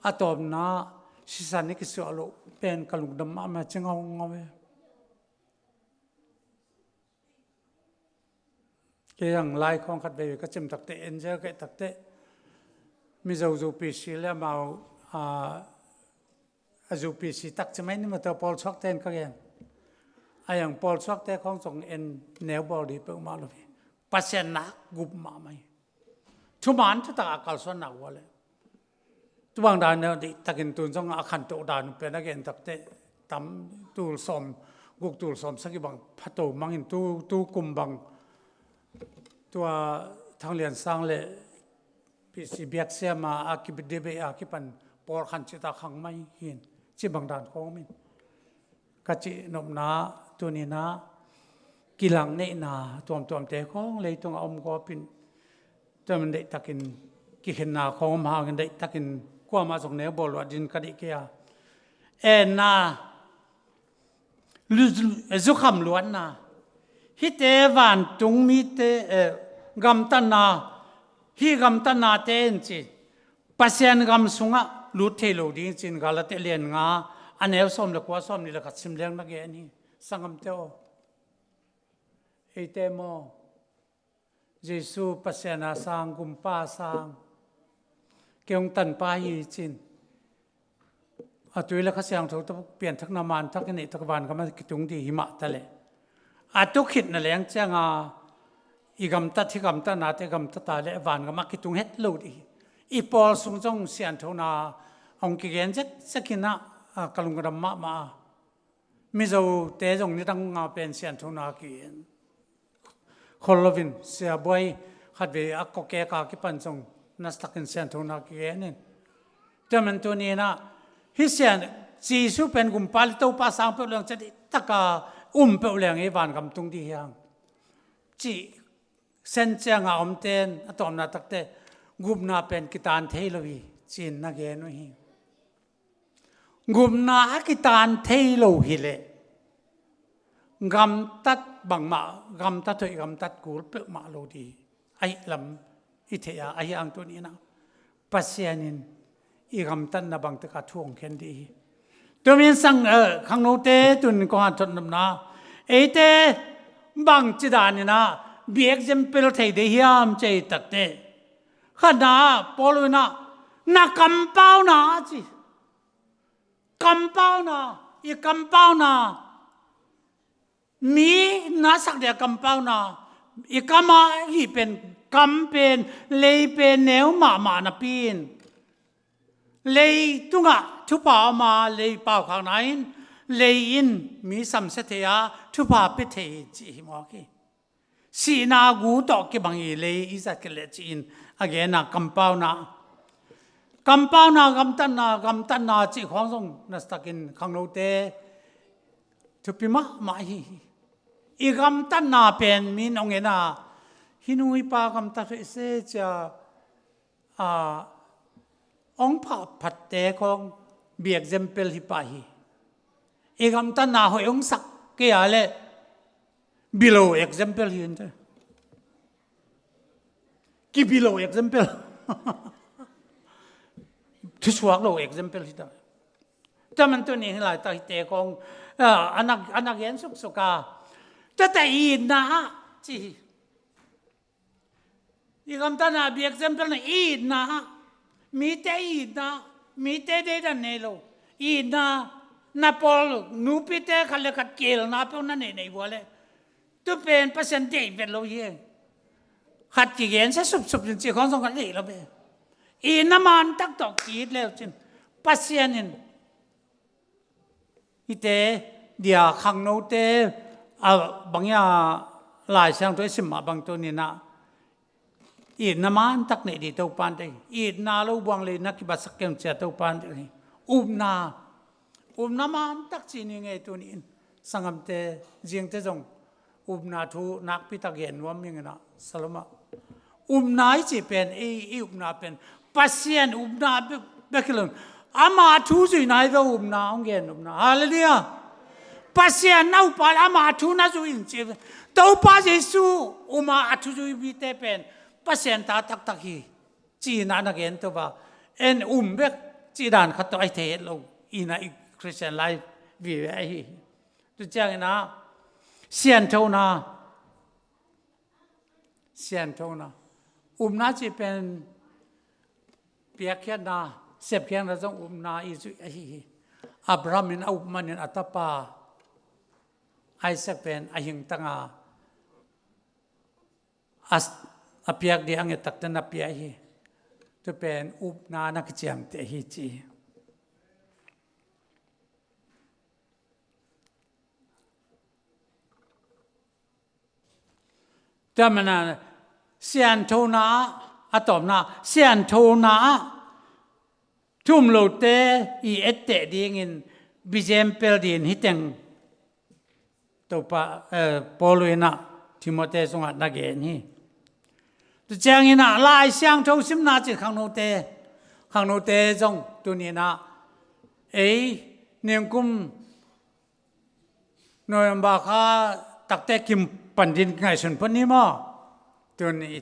a tawpna sisan i kisuah loh pen ka lungdam mahmah ci ngaungau e. Kei ang lai khawng khat vei ka cim takteh, enzel kei takteh, Mizo zu P C le amau, a, a zu P C tak ci mai ni maw, tua pawlsuakte in ka gen. A yang pawlsuakte khawng zong en neu bawl dih peuhmah lo hi. Pasian nak gup mahmah hi. Thuman thutak a kalsuanna uh a le. Tubang dan dih takin tun zong a khantoh dan uh pen a gen takteh tam tul sawm guk tul sawm sagih bang phato mangin tu, tu kum bang tua Thang Lian Sang le P C biaksiam a, a kibit debate a kipan pawl khan cita khang mai hin ci bang dan khawng min. Ka cih nopna, tuni na kilangneihna tuamtuamte khawng leitung a om gawpin, tua man deihtakin kikhenna khawng om hangin deihtakin kuamah zong neu bawl luat din ka deih kei a. Enna, lu-, zukham luatna, hihte vantung mite, eh, gamtatna, hih gamtatnate in ci Pasian gam sungah lut thei lo ding cin Galati lian nga a neu sawm le kua, sawm nih le khat sim leng na gen hi. Sanggamte aw, eite maw, Jesu Pasian a sang, Gumpa a sang, kei hong tanpa hi cin a tui le Kha Siangtho tawh pianthakna manthak i neih tak vangam a kitung dih hi mah ta leh, a tu khit na leng cianga i gamtat hi, gamtatnate gamtat a leh vangam a kitung het lo dih hi. I pawl sung zong sianthona a hong kigen zekzek in ah, a, ka lungdam mahmah a. Mizote zong nidang nga pen sianthona kigen khol loin, siabuai khatvei a kawkek a kipan zong nasatak in sianthona kigen in. Tua man tuni in ah hih sian, Jesu pen Gumpa le Topa sang peuh leng, cih taka um peuh leng i vangam tung dih hiang cih sen cianga omten a tawpna takteh gupna pen kitan thei lo hi cin na gen uh hi. Gupna a kitan thei lo hileh gamtat bangmah, gamtat hoih gamtat kul peuhmah lo dih ahi lam i theih a, ahi hang tuni in ah Pasian in i gamtatna bangtaka thu hong khen dih hi. Tua min sang, eh, khangnote tun kong hanthot nopna, eite bangci dan in ah biak zempel thei dih hiam cih takteh, khatna ah Paul in ah na kampauna a ci. Kampauna, i kampauna, Mi na sak dia kampauna, i kam a hih pen, kam pen, lei pen neu mahmah napi in, lei tungah thupha om a, lei paukhakna in, lei in mi samsia thei a, thupha pia thei hi ci hi mawk hi. Sihna gu tawh kibang hi, lei i zat kei leh ci-in a gen a, kampauna. Kampauna, gamtatna, gamtatna cih khawng zong nasatakin khangnote thupi mahmah hi. I gamtatna pen mi in hong en a, hih nu hih pa gamtat hoih se cia, a, hong phahphatte khawng bi example hi pah hi. I gamtatna hoih hong sak kei a leh, bi lo example hi inteh. Kibi lo example. Thusuak lo example hi ta. Tua man tuni hih laitak hihte khawng, a, a na, a na gen suksuk a, tuate itna ah ci hi. I gamtatna bi example na itna ah, mite itna, mite deidan nei lo. Itna, na pawl nupite khat le khat kielna peuh na neih neih uh a leh, tu pen Pasian deih vet lo hi. Khat kigensia supsup in cih khawng zong khat deih lo ve. Itna man tak tawh ki-it le uh cin, Pasian in hihte dia khangnote, a, bang hia, Lai Siangtho i sim mah bang tuni-in ah, itna man tak neih ding Topa'n deih hi. Itna lo buang leh na kibatsak kei un ci-a Topa'n deih hi. Upna, upna man tak ci ni ngei tuni-in. Sanggamte, zingte zong upna thu nakpi tak gen nuam ing in ah, Salom ah. Upna i cih pen, i, i upna pen Pasian upna bek, bek hi lo. Ama thu zui nai ve upna, hong gen upna. Halleluiah. Pasian na up a leh ama thu na zui in ci ve. Topa Jesu um a, a thu zui mite pen Pasian ta taktak hi ci-in ah na gen to va. En um bek cih dan khat tawh a hi thei het lo. Ina i Christian life vive ahi hi. Tua ciangin ah sianthona, sianthona. Upna cih pen piakkhiatna, sepkhiatna zong upna i zuih ahi hi. Abraham in a up manin a tapa Isaac pen a hingtang a, a, a piak ding a nget takte na pia hi. Tua pen upna na kiciamteh hi ci hi. Tua manin ah sianthona, a tawpna, sianthona ah thu um lote i etteh dingin bi example dingin hi teng Topa, eh, Paul in ah Timothy sungah na gen hi. Tua ciangin ah Lai Siangtho simna cih khangnote, khangnote zong tuni-in ah ei ningkum November kha takte kim pan ding kingaihsun phot ni maw? Tuni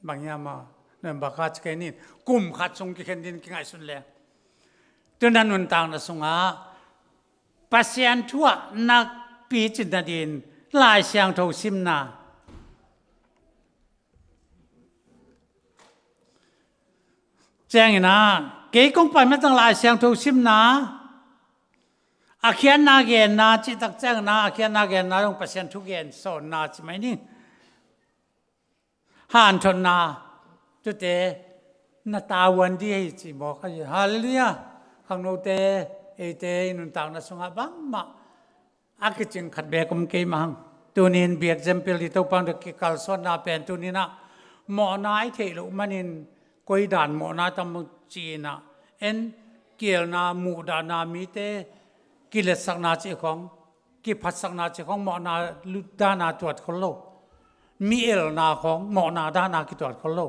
bang hiam maw? November kha ci kei ni, kum khat sung kikhen ding kingaihsun leng. Tuna nuntakna sungah Pasian thu ah na picin nading Lai Siangtho simna. Ciangin ah kei kong pai matang Lai Siangtho simna, a khiatna genna cih tak ciangin ah a khiatna genna zong Pasian thu gen sawnna ci mai ni. Hanthotna, tuate na tavuan ding hi ci mawk ahi hi. Halleluiah. Khangnote, eite i nuntakna sungah bangmah a kicing khat beek om kei mah hang. Tuni-in bi example ding Topa'n kikalsuanna pen tuni-in ah mawhna i theih loh manin koi dan mawhna tam ci-in ah, en kielna, muhdahna, mite kiletsakna cih khawng, kiphatsakna cih khawng mawhna lut dan a tuat khol lo. Mi elna khawng mawhna dan a kituat khol lo.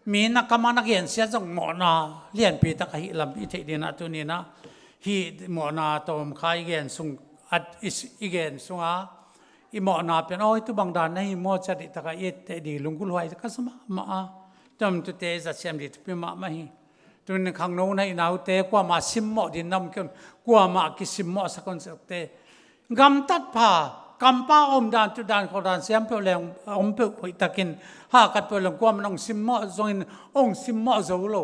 Mi na kam a na gensiat zong mawhna lianpi tak ahih lam i theih ding ah tuni-in ah hih mawhna tawmkha i gen sung, at i s-, i gen sungah i mawhna pen, aw, hih tu bang dan na hi maw ci-a dih tak a i etteh ding lunggulhhuai ka sa mahmah a. Tua manin tuate i zatsiam ding thupi mahmah hi. Tuni-in khangno na hih naute kuamah simmawh ding na om kei un, kuamah kisimmawhsak un, sawkte. Gamtat pha, kampau omdan, tutdan, khawldan, siam peuh leng om peuh hoihtakin, hahkat peuh leng kuamah in hong simmawh zongin hong simmawh zo lo.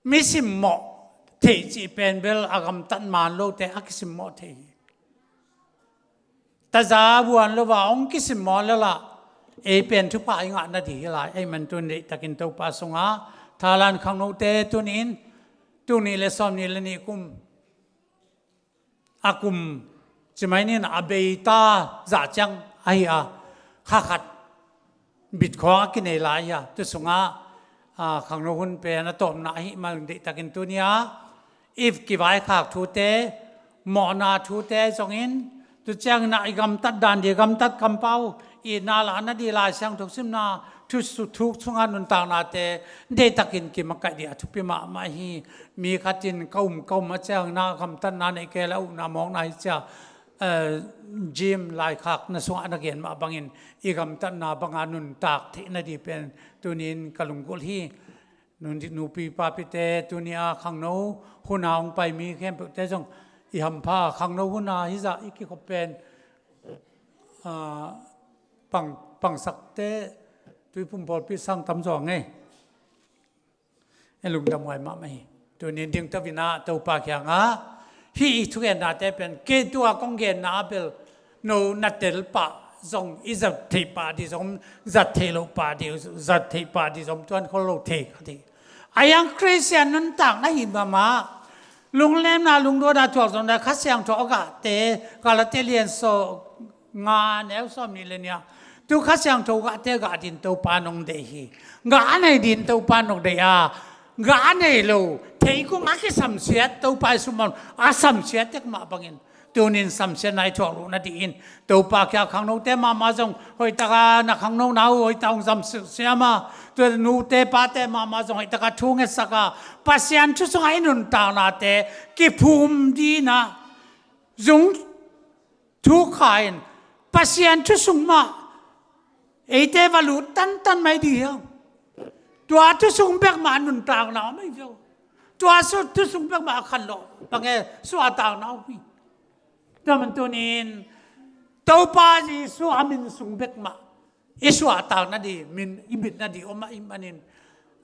Mi simmawh theih cih pen bel a gamtat man lote a kisimmawh thei hi. Taza buan lo a hong kisimmawh lel a, ei pen thupha i ngah nading hi lai. Ahih man tun deihtakin Topa sungah thalan khangnote tuni-in, tul nih le sawmnih le nih kum, a kum, ci mai ni, a bei ta zah ciang ahi a, kha khat bit khawng a kinei lai hi a, tu sungah, a, khangno hun pen a tawpna ahih man deihtakin tuni-a i kivaikhak thute, mawhna thute zongin, tu ciangin ah i gamtat dan ding, gamtat kampau, itna la nading, Lai Siangtho simna, thu su-, thu sungah nuntaknate deihtakin kimakaih ding a thupi mahmah hi. Mi khat in ka um, ka um a ciangin ah gamtatna nei kei leh a ukna mawkna hi ci a, eh, gym laikhakna sungah na gen mah bangin i gamtatna banga nuntak theih nading pen tuni-in ka lunggulh hi. Nun-, nupi papite, tuni-a khangno huna hong pai mi khempeuhte zong i hampha, khangno huna hizah i kikhop pen, ah, pang, pangsakte, Tuiphum pawlpi sang tam zaw ngei. E, lungdam huai mahmah hi. Tuni-in dingto-in ah Topa kiangah hih i thugennate pen, kei tua kong genna ah bel no na tel pah zong, i zat theih pah ding zong, zat theih loh pah ding, zat theih pah ding zong tuan khol lo thei kha ding. A hiang Khristian nuntakna hi mahmah. Lungnemna, lungduaina, thuak zawhna, Kha Siangtho a gahte, Galati lian sawm nga, neu sawmnih le nih ah, tu Kha Siangtho gahte gah ding Topa nong deih hi. Gah a nei ding Topa nong deih a, gah a nei lo, theikung a kisamsiat, Topa i sumon a samsiat tek mah bangin, tuni-in samsiatna i thuak loh nadingin Topa kiang, khangnote mahmah zong hoihtaka na khangnona uh hoihtak hong zam siam a, tua nute pate mahmah zong hoihtaka thu ngetsak a, Pasian thu sungah i nuntaknate kiphum ding in ah zung thu kha in, Pasian thu sung mah eite va lut tantan mai ding hi hang. Tua thu sung bek mah nuntakna om hi zo. Tua su-, thu sung bek mah a khanlawh bang e, suahtakna om hi. Tua man tuni-in Topa Jesu a min sung bek mah i suahtak nading, min i mit nading om ahih manin,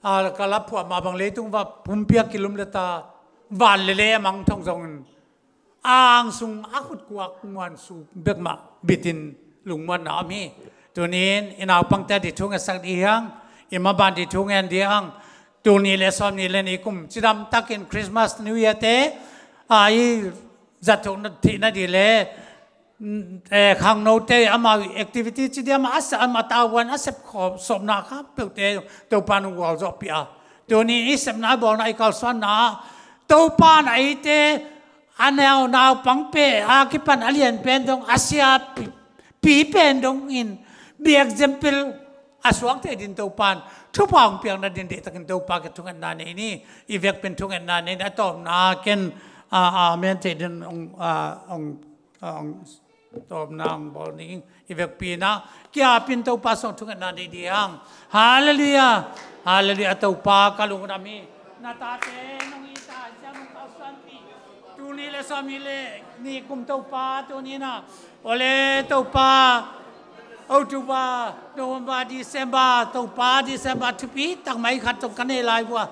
a, ka la phuah mah bang, leitung va pumpi a kilum leh ta, van le lei a mangthang zongin, ang sung a khutkuak muan su bek mah bitin lungmuanna om hi. Tuni-in i naupangte ading thu ngetsak ding hi hang, i maban ding thu ngen ding hi hang. Tul nih le sawmnih le nih kum cidamtakin Christmas, New Year te, a, i zat theih nading le, mm, eh, khangnote amau activity ci ding, amau a sa-, amau tavuan a sep khawm sawpna kha peuhte Topa in hong gualzawhpih a, tuni i sepna, i bawlna, i kalsuanna ah Topa in eite a nau, naupang pen a kipan a lian pen dong, a sia pi, pi pen dongin, be example a suak thei ding Topa in thupha hong piak nading deihtakin Topa kiang thungetna nei ni. I vekpi-in thungetna nei ni. A tawpna ken, a, amen thei ding hong, a, hong, a, hong tawpna hong bawl ning. I vekpi-in ah kiapin Topa sung thungetna nei ding hang. Halleluiah. Halleluiah. Topa, ka lungdam hi. Na tate nong it a, ziang nong kalsuanpih. Tul nih le sawmnih le nih kum Topa, tuni-in ah, aw le Topa, October, November, December, Topa, December thupi tak mai khat zong ka nei lai uh a,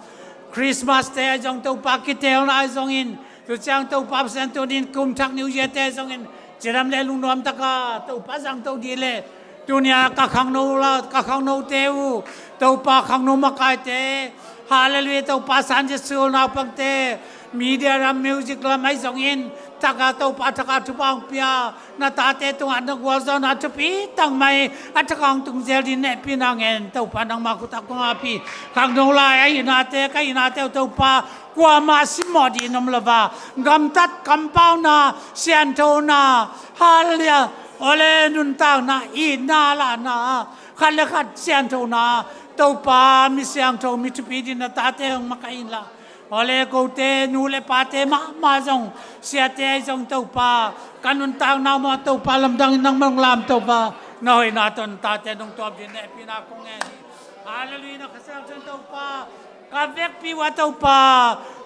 Christmas te ahi zong Topa, kiteelna ahi zongin, tu ciang Topa Pasian, tuni-in kum thak New Year te ahi zongin, cidam le lungnuam taka Topa zangto ding le, tuni-a ka khangno la, ka khangnote uh, Topa, khangno makaite, halleluiah, Topa, Sunday school naupangte, media lam, music lam ahi zongin, taka Topa, taka thupha hong pia, na tate tungah na gualzawhna thupi tak mai a thak hong tung zel ding nehpihna ngen, Topa, nangma khut ah kong ap hi. Khangno lai a hihnate, ka hihnate uh Topa, kuamah simmawh ding om lo a, gamtat kampauna, sianthona, halleluiah, aw le nuntakna, itna lahna, khat le khat sianthona, Topa, mi siangtho, mi thupi ding na tate hong makaih inla, aw le kote, nu le pate mahmah zong, siate ahi zong Topa, ka nuntakna mah Topa, lamdangin nangmah hong lamto a, na hoihna tawh na tate nong tawp ding nehpihna kong ngen hi. Halleluiah, na Kha Siangtho in Topa, ka vekpi uh a Topa,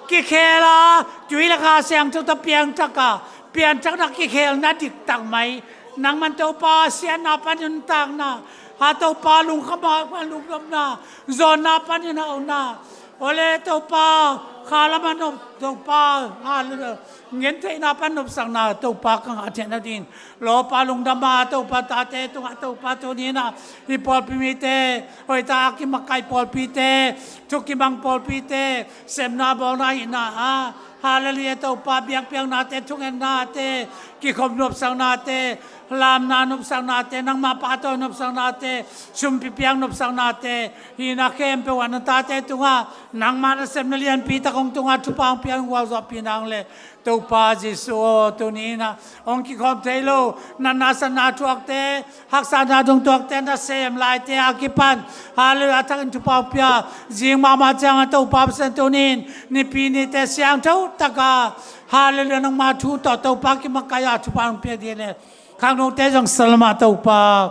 kikhel a, tui le kha siangtho tawh piangthak a, piangthakna kikhelna diktak mai, nangman Topa, siatna panin nuntakna, a Topa, lungkham a pan lungkhamna, zawnna panin hauna, Ole Topa, khalam a nop Topa, hallelujah. Ngen theihna pan nopsakna Topa ka ngah theihna dingin lawpa lungdam a Topa tate tungah Topa tuni-in ah hih pawlpi mite, hoihtak a kimakai pawlpite, thukimang pawlpite, sepna bawlna hihna a, hallelujah Topa, biakpiaknate, thungennate, kikhop nopsaknate, lamna nopsaknate, nangmah pahtawi nopsaknate, sumpi piak nopsaknate, hihna khempeuh ah na tate tungah nangmah nasepna lianpi tak hong tungah thupha hong pia, hong gualzawhpih nang le Topa Jesuh aw, tuni-in ah hong kikhawm thei lo natna satna thuakte, haksatna dong thuakte, nasem laite a kipan, hallelujah, a thakin thupha hong pia. Zing mahmah ciangin Topa Pasian, tuni-in nipi nite siangtho taka, hallelujah, nangmah thu tawh Topa kimakai a thupha hong pia ding le khangnote zong salam a Topa.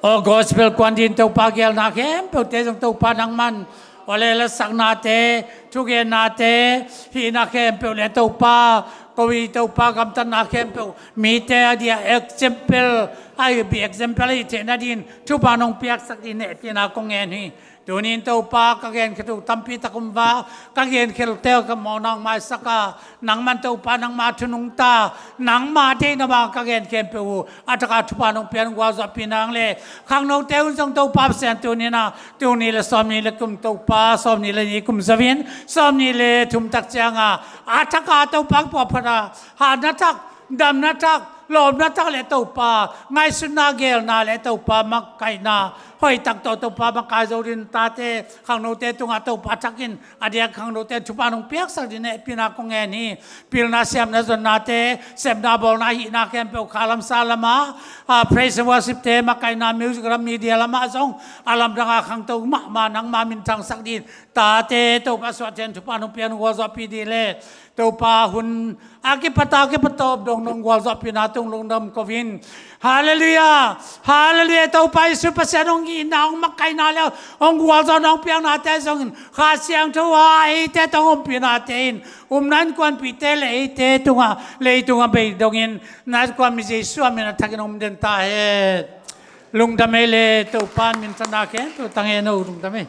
Aw gospel kuan dingin Topa geelna khempeuhte zong Topa nangman, aw le lasaknate, thugennate, hihna khempeuh le Topa, ko i Topa gamtatna khempeuh mite a dia example, a bi example a hih theihna dingin thupha nong piaksak dingin hehpihna kong ngen hi. Tuni-in Topa, ka genkhiat uh tampi tak om va, ka genkhiatte ka mawhna hong maisak a, nangman Topa nangma thu nungta, nangma deihna bang ka gen khempeuh uh a taka thupha nong pia, nong gualzawhpih nang le khangnote un zong Topa Pasian, tuni-in ah, tul nih le sawmnih le kum Topa, sawmnih le nih kum zo in sawmnih le thum tak cianga a taka Topa ka puahphat a, hatna thak, damna thak, lawpna thak le Topa, ngaihsutna, geelna le Topa, makaihna hoihtak tawh Topa makai zo dingin tate khangnote tungah Topa thakin a diak khangnote thupha nong piaksak dingin hehpihna kong ngen hi. Pilna, siamna, zonnate, sepna bawlna, hihna khempeuh khalam salam a, a praise and worship te, makaihna, music lam, media lamah zong a lamdang a khangto mahmah nangma minthangsak dingin tate Topa suahten thupha nong pia, nong gualzawhpih ding le Topa hun a kipat a kipat tawp dong nong gualzawhpihna tung lungdam ko in. Hallelujah. Hallelujah. Topa Jesuh Pasian hong itna, hong makaihna le hong gualzawhna, hong piaknate zongin Kha Siangtho a eite tawh hong ompihnate in umna innkuanpihte le eite tungah, leitungah bei dongin na innkuanpih Jesuh a min a thakin hong om den ta hen. Lungdam ei le Topa in minthanna khempeuh tang hen aw, lungdam ei.